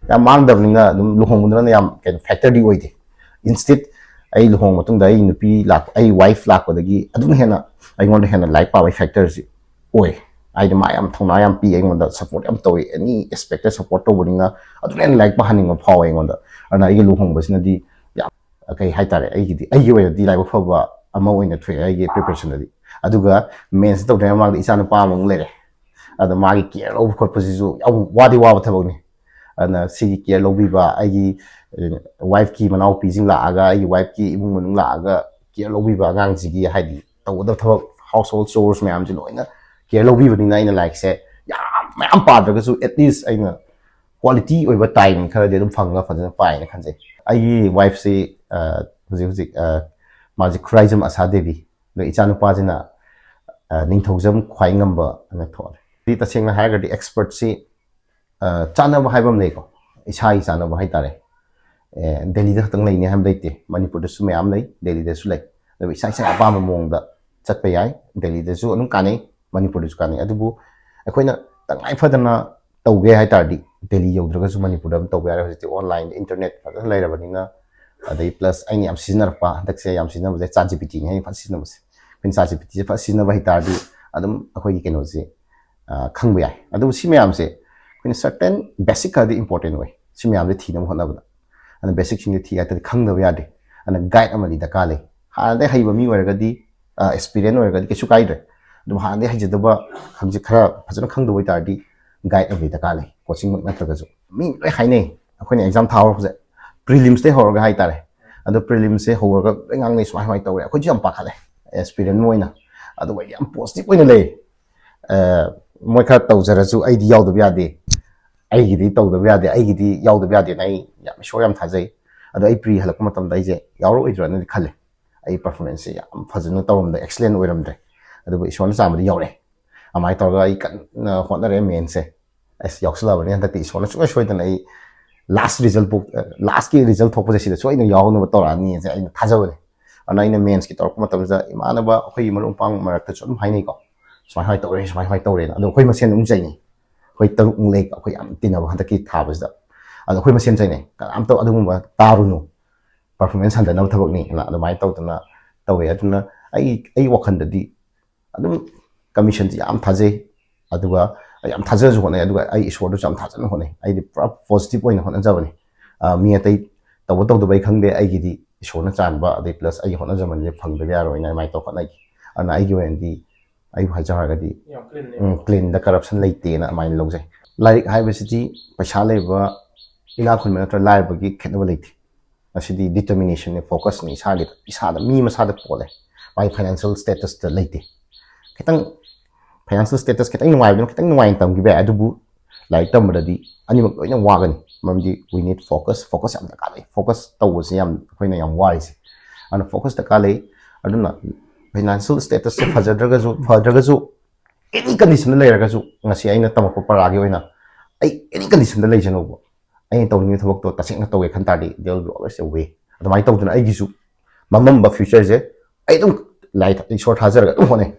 ꯌꯥꯝ ꯃꯥꯡꯗꯕꯅꯤꯅ ꯑꯗꯨꯝ ꯂꯨꯍꯣꯡꯕꯗꯨꯅ ꯌꯥꯝ ꯀꯩꯅꯣ factorꯗꯤ ꯑꯣꯏꯗꯦ꯫ Instead, ꯑꯩ ꯂꯨꯍꯣꯡ ꯃꯇꯨꯡꯗ ꯑꯩ ꯅꯨꯄꯤ ꯂꯥꯛ-, ꯑꯩ wife ꯂꯥꯛꯄꯗꯒꯤ ꯑꯗꯨꯅ ꯍꯦꯟꯅ ꯑꯩꯉꯣꯟꯗ ꯍꯦꯟꯅ ꯂꯥꯏꯔꯤꯛ ꯄꯥꯕꯒꯤ factorꯁꯤ ꯑꯣꯏ꯫ ꯍꯥꯏꯗꯤ ꯃꯥ ꯌꯥꯝ ꯊꯧꯅꯥ ꯌꯥꯝ ꯄꯤ, ꯑꯩꯉꯣꯟꯗ support ꯌꯥꯝ ꯇꯧꯋꯤ, any aspectꯇ support ꯇꯧꯕꯅꯤꯅ ꯑꯗꯨꯅ ꯍꯦꯟꯅ ꯂꯥꯏꯔꯤꯛ ꯄꯥꯍꯟꯅꯤꯡꯕ ꯐꯥꯎꯋꯦ ꯑꯩꯉꯣꯟꯗ꯫ ꯑꯗꯨꯅ ꯑꯩꯒꯤ ꯂꯨꯍꯣꯡꯕꯁꯤꯅꯗꯤ ꯌꯥꯝ, ꯀꯩ ꯍꯥꯏꯇꯥꯔꯦ, ꯑꯩꯒꯤꯗꯤ, ꯑꯩꯒꯤ ꯑꯣꯏꯅꯗꯤ ꯂꯥꯏꯕꯛ ꯐꯕ ꯑꯃ ꯑꯣꯏꯅ ꯊꯣꯛꯑꯦ ꯑꯩꯒꯤ preparationꯗꯗꯤ꯫ ꯑꯗꯨꯒ mainsꯁꯤ ꯇꯧꯗ꯭ꯔꯤꯉꯩ ꯃꯃꯥꯡꯗ ꯏꯆꯥ ꯅꯨꯄꯥ ꯑꯃꯃꯨꯛ ꯂꯩꯔꯦ꯫ ꯑꯗ ꯃꯥꯒꯤ care ꯂꯧꯕ ꯈꯣꯠꯄꯁꯤꯁꯨ ꯌꯥꯝ ꯋꯥꯗꯤ ꯋꯥꯕ ꯊꯕꯛꯅꯤ꯫ ꯑꯗꯨꯅ ꯁꯤꯒꯤ care ꯂꯧꯕꯤꯕ, ꯑꯩꯒꯤ wifeꯀꯤ ꯃꯅꯥꯎꯄꯤꯁꯤꯡ ꯂꯥꯛꯑꯒ, ꯑꯩꯒꯤ wifeꯀꯤ ꯏꯃꯨꯡ ꯃꯅꯨꯡ ꯂꯥꯛꯑꯒ care ꯂꯧꯕꯤꯕ, ꯑꯉꯥꯡꯁꯤꯒꯤ ꯍꯥꯏꯗꯤ ꯇꯧꯒꯗꯕ ꯊꯕꯛ, household chores ꯃꯌꯥꯝꯁꯦ ꯂꯣꯏꯅ care ꯂꯧꯕꯤꯕꯅꯤꯅ ꯑꯩꯅ ꯂꯥꯏꯔꯤꯛꯁꯦ ꯌꯥꯝ ꯃꯌꯥꯝ ꯄꯥꯗ꯭ꯔꯒꯁꯨ at least ꯑꯩꯅ quality ꯑꯣꯏꯕ time ꯈꯔꯗꯤ ꯑꯗꯨꯝ ꯐꯪꯉꯒ ꯐꯖꯅ ꯄꯥꯏꯅ ꯈꯟꯖꯩ꯫ ꯑꯩꯒꯤ wifeꯁꯤ, ꯑ, ꯍꯧꯖꯤꯛ ꯍꯧꯖꯤꯛ, ꯑ, ꯃꯥꯁꯤ ꯈꯨꯔꯥꯏꯖꯝ ꯑꯁꯥ ꯗꯦꯕꯤ, ꯑꯗꯣ ꯏꯆꯥꯅꯨꯄꯥꯁꯤꯅ, ꯑ, ꯅꯤꯡꯊꯧꯖꯝ ꯈ꯭ꯋꯥꯏꯉꯝꯕ ꯑꯅ ꯊꯣꯛꯂꯦ꯫ ꯁꯤ ꯇꯁꯦꯡꯅ ꯍꯥꯏꯔꯒꯗꯤ expertꯁꯤ, ꯑ, ꯆꯥꯟꯅꯕ ꯍꯥꯏꯕ ꯑꯃ ꯂꯩꯀꯣ, ꯏꯁꯥꯒꯤ ꯆꯥꯟꯅꯕ ꯍꯥꯏꯇꯥꯔꯦ꯫ ꯑꯦ, ꯗꯦꯜꯂꯤꯗ ꯈꯛꯇꯪ ꯂꯩꯅꯤ ꯍꯥꯏꯕ ꯂꯩꯇꯦ, ꯃꯅꯤꯄꯨꯔꯗꯁꯨ ꯃꯌꯥꯝ ꯂꯩ, ꯗꯦꯜꯂꯤꯗꯁꯨ ꯂꯩ꯫ ꯑꯗꯨꯕꯨ ꯏꯁꯥ ꯏꯁꯥꯒꯤ ꯑꯄꯥꯝꯕ ꯃꯑꯣꯡꯗ ꯆꯠꯄ ꯌꯥꯏ꯫ ꯗꯦꯜꯂꯤꯗꯁꯨ ꯑꯗꯨꯝ ꯀꯥꯟꯅꯩ, ꯃꯅꯤꯄꯨꯔꯗꯁꯨ ꯀꯥꯟꯅꯩ꯫ ꯑꯗꯨꯕꯨ ꯑꯩꯈꯣꯏꯅ ꯇꯉꯥꯏ ꯐꯗꯅ ꯇꯧꯒꯦ ꯍꯥꯏ ꯇꯥꯔꯗꯤ ꯗꯦꯜꯂꯤ ꯌꯧꯗ꯭ꯔꯒꯁꯨ ꯃꯅꯤꯄꯨꯔꯗ ꯑꯗꯨꯝ ꯇꯧꯕ ꯌꯥꯔꯦ꯫ ꯍꯧꯖꯤꯛꯇꯤ online internet ꯐꯖꯅ ꯂꯩꯔꯕꯅꯤꯅ꯫ ꯑꯗꯩ plus ꯑꯩꯅ ꯌꯥꯝ ꯁꯤꯖꯤꯟꯅꯔꯛꯄ, ꯍꯟꯗꯛꯁꯦ ꯌꯥꯝ ꯁꯤꯖꯤꯟꯅꯕꯁꯦ ChatGPTꯅꯤ ꯑꯩꯅ ꯐꯖꯅ ꯁꯤꯖꯤꯟꯅꯕꯁꯦ꯫ ꯑꯩꯈꯣꯏꯅ ChatGPTꯁꯦ ꯐꯖꯅ ꯁꯤꯖꯤꯟꯅꯕ ꯍꯩ ꯇꯥꯔꯗꯤ ꯑꯗꯨꯝ ꯑꯩꯈꯣꯏꯒꯤ ꯀꯩꯅꯣꯁꯦ, ꯑ, ꯈꯪꯕ ꯌꯥꯏ꯫ ꯑꯗꯨꯕꯨ ꯁꯤ ꯃꯌꯥꯝꯁꯦ ꯑꯩꯈꯣꯏꯅ certain basic ꯈꯔꯗꯤ important ꯑꯣꯏ, ꯁꯤ ꯃꯌꯥꯝꯁꯦ ꯊꯤꯅꯕ ꯍꯣꯠꯅꯕꯗ꯫ ꯑꯗꯨꯅ ꯕꯦꯁꯤꯛꯁꯤꯡꯁꯦ ꯊꯤ ꯍꯥꯏꯔꯒꯗꯤ ꯈꯪꯗꯕ ꯌꯥꯗꯦ꯫ ꯑꯗꯨꯅ ꯒꯥꯏꯗ ꯑꯃꯗꯤ ꯗꯔꯀꯥꯔ ꯂꯩ꯫ ꯍꯥꯟꯅꯗꯒꯤ ꯍꯩꯕ ꯃꯤ ꯑꯣꯏꯔꯒꯗꯤ, ꯑꯦꯛꯁꯄꯤꯔꯤꯌꯦꯟꯁ ꯑꯣꯏꯔꯒꯗꯤ ꯀꯩꯁꯨ ꯀꯥꯏꯗ꯭ꯔꯦ꯫ ꯑꯗꯨꯕꯨ ꯍꯥꯟꯅꯗꯒꯤ ꯍꯩꯖꯗꯕ, ꯈꯪꯖ- ꯈꯔ ꯐꯖꯅ ꯈꯪꯗꯕ ꯑꯣꯏꯇꯥꯔꯗꯤ ꯒꯥꯏꯗ ꯑꯃꯗꯤ ꯗꯔꯀꯥꯔ ꯂꯩ, ꯀꯣꯆꯤꯡꯃꯛ ꯅꯠꯇ꯭ꯔꯒꯁꯨ꯫ ꯃꯤ ꯂꯣꯏ ꯍꯥꯏꯅꯩ, ꯑꯩꯈꯣꯏꯅ ꯑꯦꯛꯖꯥꯝ ꯊꯥꯍꯧꯔꯛꯄꯁꯦ, ꯄ꯭ꯔꯤꯂꯤꯝꯁꯇꯩ ꯍꯧꯔꯒ ꯍꯥꯏꯇꯥꯔꯦ꯫ ꯑꯗꯣ ꯄ꯭ꯔꯤꯂꯤꯝꯁꯁꯦ ꯍꯧꯔꯒ ꯂꯣꯏ ꯉꯥꯡꯅꯩ, ꯁꯨꯃꯥꯏ ꯁꯨꯃꯥꯏꯅ ꯇꯧꯔꯦ꯫ ꯑꯩꯈꯣꯏꯁꯨ ꯌꯥꯝ ꯄꯥꯈꯠꯂꯦ, ꯑꯦꯛꯁꯄꯤꯔꯤꯌꯦꯟꯁ ꯑꯣꯏꯅ꯫ ꯑꯗꯨꯒ ꯌꯥꯝ ꯄꯣꯖꯤꯇꯤꯚ ꯑꯣꯏꯅ ꯂꯩ꯫ ꯑ, ꯃꯣꯏ ꯈꯔ ꯇꯧꯖꯔꯁꯨ ꯑꯩꯗꯤ ꯌꯥꯎꯗꯕ ꯌꯥꯗꯦ, ꯑꯩꯒꯤꯗꯤ ꯇꯧꯗꯕ ꯌꯥꯗꯦ, ꯑꯩꯒꯤꯗꯤ ꯌꯥꯎꯗꯕ ꯌꯥꯗꯦꯅ ꯑꯩ ꯌꯥꯝ, ꯏꯁꯣꯔ ꯌꯥꯝ ꯊꯥꯖꯩ꯫ ꯑꯗꯣ ꯑꯩ ꯄ꯭ꯔꯤ ꯍꯜꯂꯛꯄ ꯃꯇꯝꯗ ꯑꯩꯁꯦ ꯌꯥꯎꯔꯛꯑꯣꯏꯗ꯭ꯔꯅꯗꯤ ꯈꯜꯂꯦ꯫ ꯑꯩ ꯄꯔꯐꯣꯔꯃꯦꯟꯁꯁꯦ ꯌꯥꯝ ꯐꯖꯅ ꯇꯧꯔꯝꯗꯦ, ꯑꯦꯛꯁꯂꯦꯟ ꯑꯣꯏꯔꯝꯗ꯭ꯔꯦ꯫ ꯑꯗꯨꯕꯨ ꯏꯁꯣꯔꯅ ꯆꯥꯟꯕꯗ ꯌꯥꯎꯔꯛꯑꯦ꯫ ꯑꯗꯨꯃꯥꯏꯅ ꯇꯧꯔꯒ ꯑꯩ ꯀꯟꯅ ꯍꯣꯠꯅꯔꯦ ꯃꯦꯟꯁꯦ꯫ ꯑꯁ, ꯌꯥꯎꯁꯜꯂꯛꯑꯕꯅꯤ ꯍꯟꯗꯛꯇꯤ, ꯏꯁꯣꯔꯅ ꯁꯨꯡꯁꯣꯏ ꯁꯣꯏꯗꯅ ꯑꯩ ꯂꯥꯁ ꯔꯤꯖꯜ ꯄꯣꯛ-, ꯂꯥꯁꯀꯤ ꯔꯤꯖꯜ ꯊꯣꯛꯄꯁꯦ ꯁꯤꯗ ꯁꯣꯏꯗꯅ ꯌꯥꯎꯅꯕ ꯇꯧꯔꯛꯑꯅꯤ ꯍꯥꯏꯁꯦ ꯑꯩꯅ ꯊꯥꯖꯕꯅꯦ꯫ ꯑꯗꯨꯅ ꯑꯩꯅ ꯃꯦꯟꯁꯀꯤ ꯇꯧꯔꯛꯄ ꯃꯇꯝꯁꯤꯗ ꯏꯃꯥꯟꯅꯕ ꯑꯩꯈꯣꯏꯒꯤ ꯃꯔꯨꯞ ꯃꯄꯥꯡ ꯃꯔꯛꯇꯁꯨ ꯑꯗꯨꯝ ꯍꯥꯏꯅꯩꯀꯣ, "ꯁꯨꯃꯥꯏ ꯁꯨꯃꯥꯏꯅ ꯇꯧꯔꯦ, ꯁꯨꯃꯥꯏ ꯁꯨꯃꯥꯏꯅ ꯇꯧꯔꯦꯅ"꯫ ꯑꯗꯣ ꯑꯩꯈꯣꯏ ꯃꯁꯦꯟ ꯑꯗꯨꯝ ꯆꯩꯅꯩ꯫ ꯑꯩꯈꯣꯏ ꯇꯔꯨꯛꯃꯨꯛ ꯂꯩ ꯑꯩꯈꯣꯏ ꯌꯥꯝ ꯇꯤꯟꯅꯕ ꯍꯟꯗꯛꯀꯤ ꯊꯥꯕꯁꯤꯗ꯫ ꯑꯗꯣ ꯑꯩꯈꯣꯏ ꯃꯁꯦꯟ ꯆꯩꯅꯩ, "ꯀꯅꯥꯝꯇ ꯑꯗꯨꯒꯨꯝꯕ ꯇꯥꯔꯨꯅꯨ, ꯄꯔꯐꯣꯔꯃꯦꯟꯁ ꯍꯟꯊꯅꯕ ꯊꯕꯛꯅꯤ" ꯑꯅ ꯑꯗꯨꯃꯥꯏꯅ ꯇꯧꯗꯅ ꯇꯧꯋꯦ꯫ ꯑꯗꯨꯅ ꯑꯩ, ꯑꯩ ꯋꯥꯈꯜꯗꯗꯤ ꯑꯗꯨꯝ ꯀꯃꯤꯁꯟꯁꯦ ꯌꯥꯝ ꯊꯥꯖꯩ꯫ ꯑꯗꯨꯒ ꯌꯥꯝ ꯊꯥꯖꯅꯁꯨ ꯍꯣꯠꯅꯩ, ꯑꯗꯨꯒ ꯑꯩ ꯏꯁꯣꯔꯗꯁꯨ ꯌꯥꯝ ꯊꯥꯖꯅ ꯍꯣꯠꯅꯩ꯫ ꯑꯩꯗꯤ ꯄꯨꯔꯥ ꯄꯣꯖꯤꯇꯤꯚ ꯑꯣꯏꯅ ꯍꯣꯠꯅꯖꯕꯅꯤ꯫ ꯑ, ꯃꯤ ꯑꯇꯩ ꯇꯧꯕ ꯇꯧꯗꯕ ꯑꯩ ꯈꯪꯗꯦ, ꯑꯩꯒꯤꯗꯤ ꯏꯁꯣꯔꯅ ꯆꯥꯟꯕ, ꯑꯗꯩ ꯄ꯭ꯂꯁ ꯑꯩꯒꯤ ꯍꯣꯠꯅꯖꯃꯟꯁꯦ ꯐꯪꯗꯕ ꯌꯥꯔꯣꯏꯅ ꯑꯗꯨꯃꯥꯏꯅ ꯇꯧꯔ ꯍꯣꯠꯅꯈꯤ꯫ ꯑꯗꯨꯅ ꯑꯩꯒꯤ ꯑꯣꯏꯅꯗꯤ ꯑꯩꯕꯨ ꯍꯥꯏꯖꯧ ꯍꯥꯏꯔꯒꯗꯤ, ꯌꯥꯝ ꯀ꯭ꯂꯤꯟ ꯎꯝ, ꯀ꯭ꯂꯤꯟꯗ ꯀꯔꯞꯁꯟ ꯂꯩꯇꯦꯅ ꯑꯗꯨꯃꯥꯏꯅ ꯂꯧꯖꯩ꯫ ꯂꯥꯏꯔꯤꯛ ꯍꯥꯏꯕꯁꯤꯗꯤ ꯄꯩꯁꯥ ꯂꯩꯕ, ꯏꯅꯥꯛ ꯈꯨꯟꯕ ꯅꯠꯇ꯭ꯔꯒ ꯂꯥꯏꯔꯕꯒꯤ ꯈꯦꯠꯅꯕ ꯂꯩꯇꯦ꯫ ꯑꯁꯤꯗꯤ ꯗꯤꯇꯔꯃꯤꯅꯦꯁꯟꯅꯦ, ꯐꯣꯀꯁꯅꯦ, ꯏꯁꯥꯒꯤ, ꯏꯁꯥꯗ, ꯃꯤ ꯃꯁꯥꯗ ꯄꯣꯜꯂꯦ꯫ ꯃꯥꯒꯤ ꯐꯥꯏꯅꯥꯟꯁꯤꯌꯦꯜ ꯁ꯭ꯇꯦꯇꯁꯇ ꯂꯩꯇꯦ꯫ ꯈꯤꯇꯪ ꯐꯥꯏꯅꯥꯟꯁꯤꯌꯦꯜ ꯁ꯭ꯇꯦꯇꯁ ꯈꯤꯇꯪ ꯅꯨꯡꯉꯥꯏꯕꯅ ꯈꯤꯇꯪ ꯅꯨꯡꯉꯥꯏꯅ ꯇꯝꯈꯤꯕ ꯌꯥꯏ, ꯑꯗꯨꯕꯨ ꯂꯥꯏꯔꯤꯛ ꯇꯝꯕꯗꯗꯤ ꯑꯅꯤꯃꯛ ꯂꯣꯏꯅ ꯋꯥꯒꯅꯤ꯫ ꯃꯔꯝꯗꯤ we need focus, ꯐꯣꯀꯁ ꯌꯥꯝ ꯗꯔꯀꯥꯔ ꯂꯩ꯫ ꯐꯣꯀꯁ ꯇꯧꯕꯁꯦ ꯌꯥꯝ, ꯑꯩꯈꯣꯏꯅ ꯌꯥꯝ ꯋꯥꯔꯤꯁꯦ꯫ ꯑꯗꯨꯅ ꯐꯣꯀꯁ ꯗꯔꯀꯥꯔ ꯂꯩ꯫ ꯑꯗꯨꯅ ꯐꯥꯏꯅꯥꯟꯁꯤꯌꯦꯜ ꯁ꯭ꯇꯦꯇꯁꯁꯦ ꯐꯖꯗ꯭ꯔꯒꯁꯨ, ꯐꯗ꯭ꯔꯒꯁꯨ, ꯑꯦꯅꯤ ꯀꯟꯗꯤꯁꯟꯗ ꯂꯩꯔꯒꯁꯨ, ꯉꯁꯤ ꯑꯩꯅ ꯇꯝꯃꯛꯄ ꯄꯔꯥꯒꯤ ꯑꯣꯏꯅ ꯑꯩ ꯑꯦꯅꯤ ꯀꯟꯗꯤꯁꯟꯗ ꯂꯩꯖꯅꯧꯕ, ꯑꯩꯅ ꯇꯧꯅꯤꯡꯉꯤꯕ ꯊꯕꯛꯇꯣ ꯇꯁꯦꯡꯅ ꯇꯧꯒꯦ ꯈꯟ ꯇꯥꯔꯗꯤ there will be always a way꯫ ꯑꯗꯨꯃꯥꯏꯅ ꯇꯧꯗꯅ ꯑꯩꯒꯤꯁꯨ ꯃꯃꯝꯕ ꯐ꯭ꯌꯨꯆꯔꯁꯦ ꯑꯩ ꯑꯗꯨꯝ ꯂꯥꯏ, ꯏꯁꯣꯔ ꯊꯥꯖꯔꯒ ꯑꯗꯨꯝ ꯍꯣꯠꯅꯩ꯫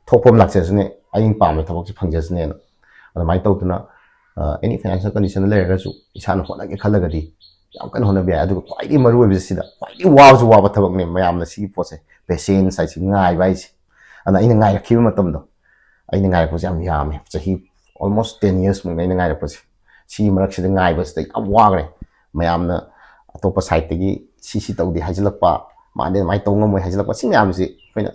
ꯊꯣꯛꯄ ꯑꯃ ꯂꯥꯛꯆꯁꯅꯦ, ꯑꯩꯅ ꯄꯥꯝꯕ ꯊꯕꯛꯁꯦ ꯐꯪꯖꯁꯅꯦꯅ꯫ ꯑꯗꯨꯃꯥꯏꯅ ꯇꯧꯗꯅ, ꯑꯦꯅꯤ ꯐꯥꯏꯅꯥꯟꯁꯤꯌꯦꯜ ꯀꯟꯗꯤꯁꯟꯗ ꯂꯩꯔꯒꯁꯨ ꯏꯁꯥꯅ ꯍꯣꯠꯅꯒꯦ ꯈꯜꯂꯒꯗꯤ ꯌꯥꯝ ꯀꯟꯅ ꯍꯣꯠꯅꯕ ꯌꯥꯏ꯫ ꯑꯗꯨꯒ ꯈ꯭ꯋꯥꯏꯗꯒꯤ ꯃꯔꯨ ꯑꯣꯏꯕꯁꯦ ꯁꯤꯗ, ꯈ꯭ꯋꯥꯏꯗꯒꯤ ꯋꯥꯕꯁꯨ ꯋꯥꯕ ꯊꯕꯛꯅꯦ ꯃꯌꯥꯝꯅ ꯁꯤꯒꯤ ꯄꯣꯠꯁꯦ, ꯄꯦꯁꯦꯟꯁ ꯍꯥꯏꯁꯦ, ꯉꯥꯏꯕ ꯍꯥꯏꯁꯦ꯫ ꯑꯗꯨꯅ ꯑꯩꯅ ꯉꯥꯏꯔꯛꯈꯤꯕ ꯃꯇꯝꯗꯣ, ꯑꯩꯅ ꯉꯥꯏꯔꯛꯄꯁꯦ ꯌꯥꯝ ꯌꯥꯝꯃꯦ, ꯆꯍꯤ almost ten years ꯃꯨꯛꯅꯦ ꯑꯩꯅ ꯉꯥꯏꯔꯛꯄꯁꯦ꯫ ꯁꯤꯒꯤ ꯃꯔꯛꯁꯤꯗ ꯉꯥꯏꯕꯁꯤꯗ ꯌꯥꯝ ꯋꯥꯈ꯭ꯔꯦ꯫ ꯃꯌꯥꯝꯅ ꯑꯇꯣꯞꯄ ꯁꯥꯏꯠꯇꯒꯤ ꯁꯤ ꯁꯤ ꯇꯧꯗꯦ ꯍꯥꯏꯖꯤꯜꯂꯛꯄ, ꯃꯥꯗꯤ ꯑꯗꯨꯃꯥꯏꯅ ꯇꯧ ꯉꯝꯃꯣꯏ ꯍꯥꯏꯖꯤꯜꯂꯛꯄ, ꯁꯤ ꯃꯌꯥꯝꯁꯤ ꯑꯩꯈꯣꯏꯅ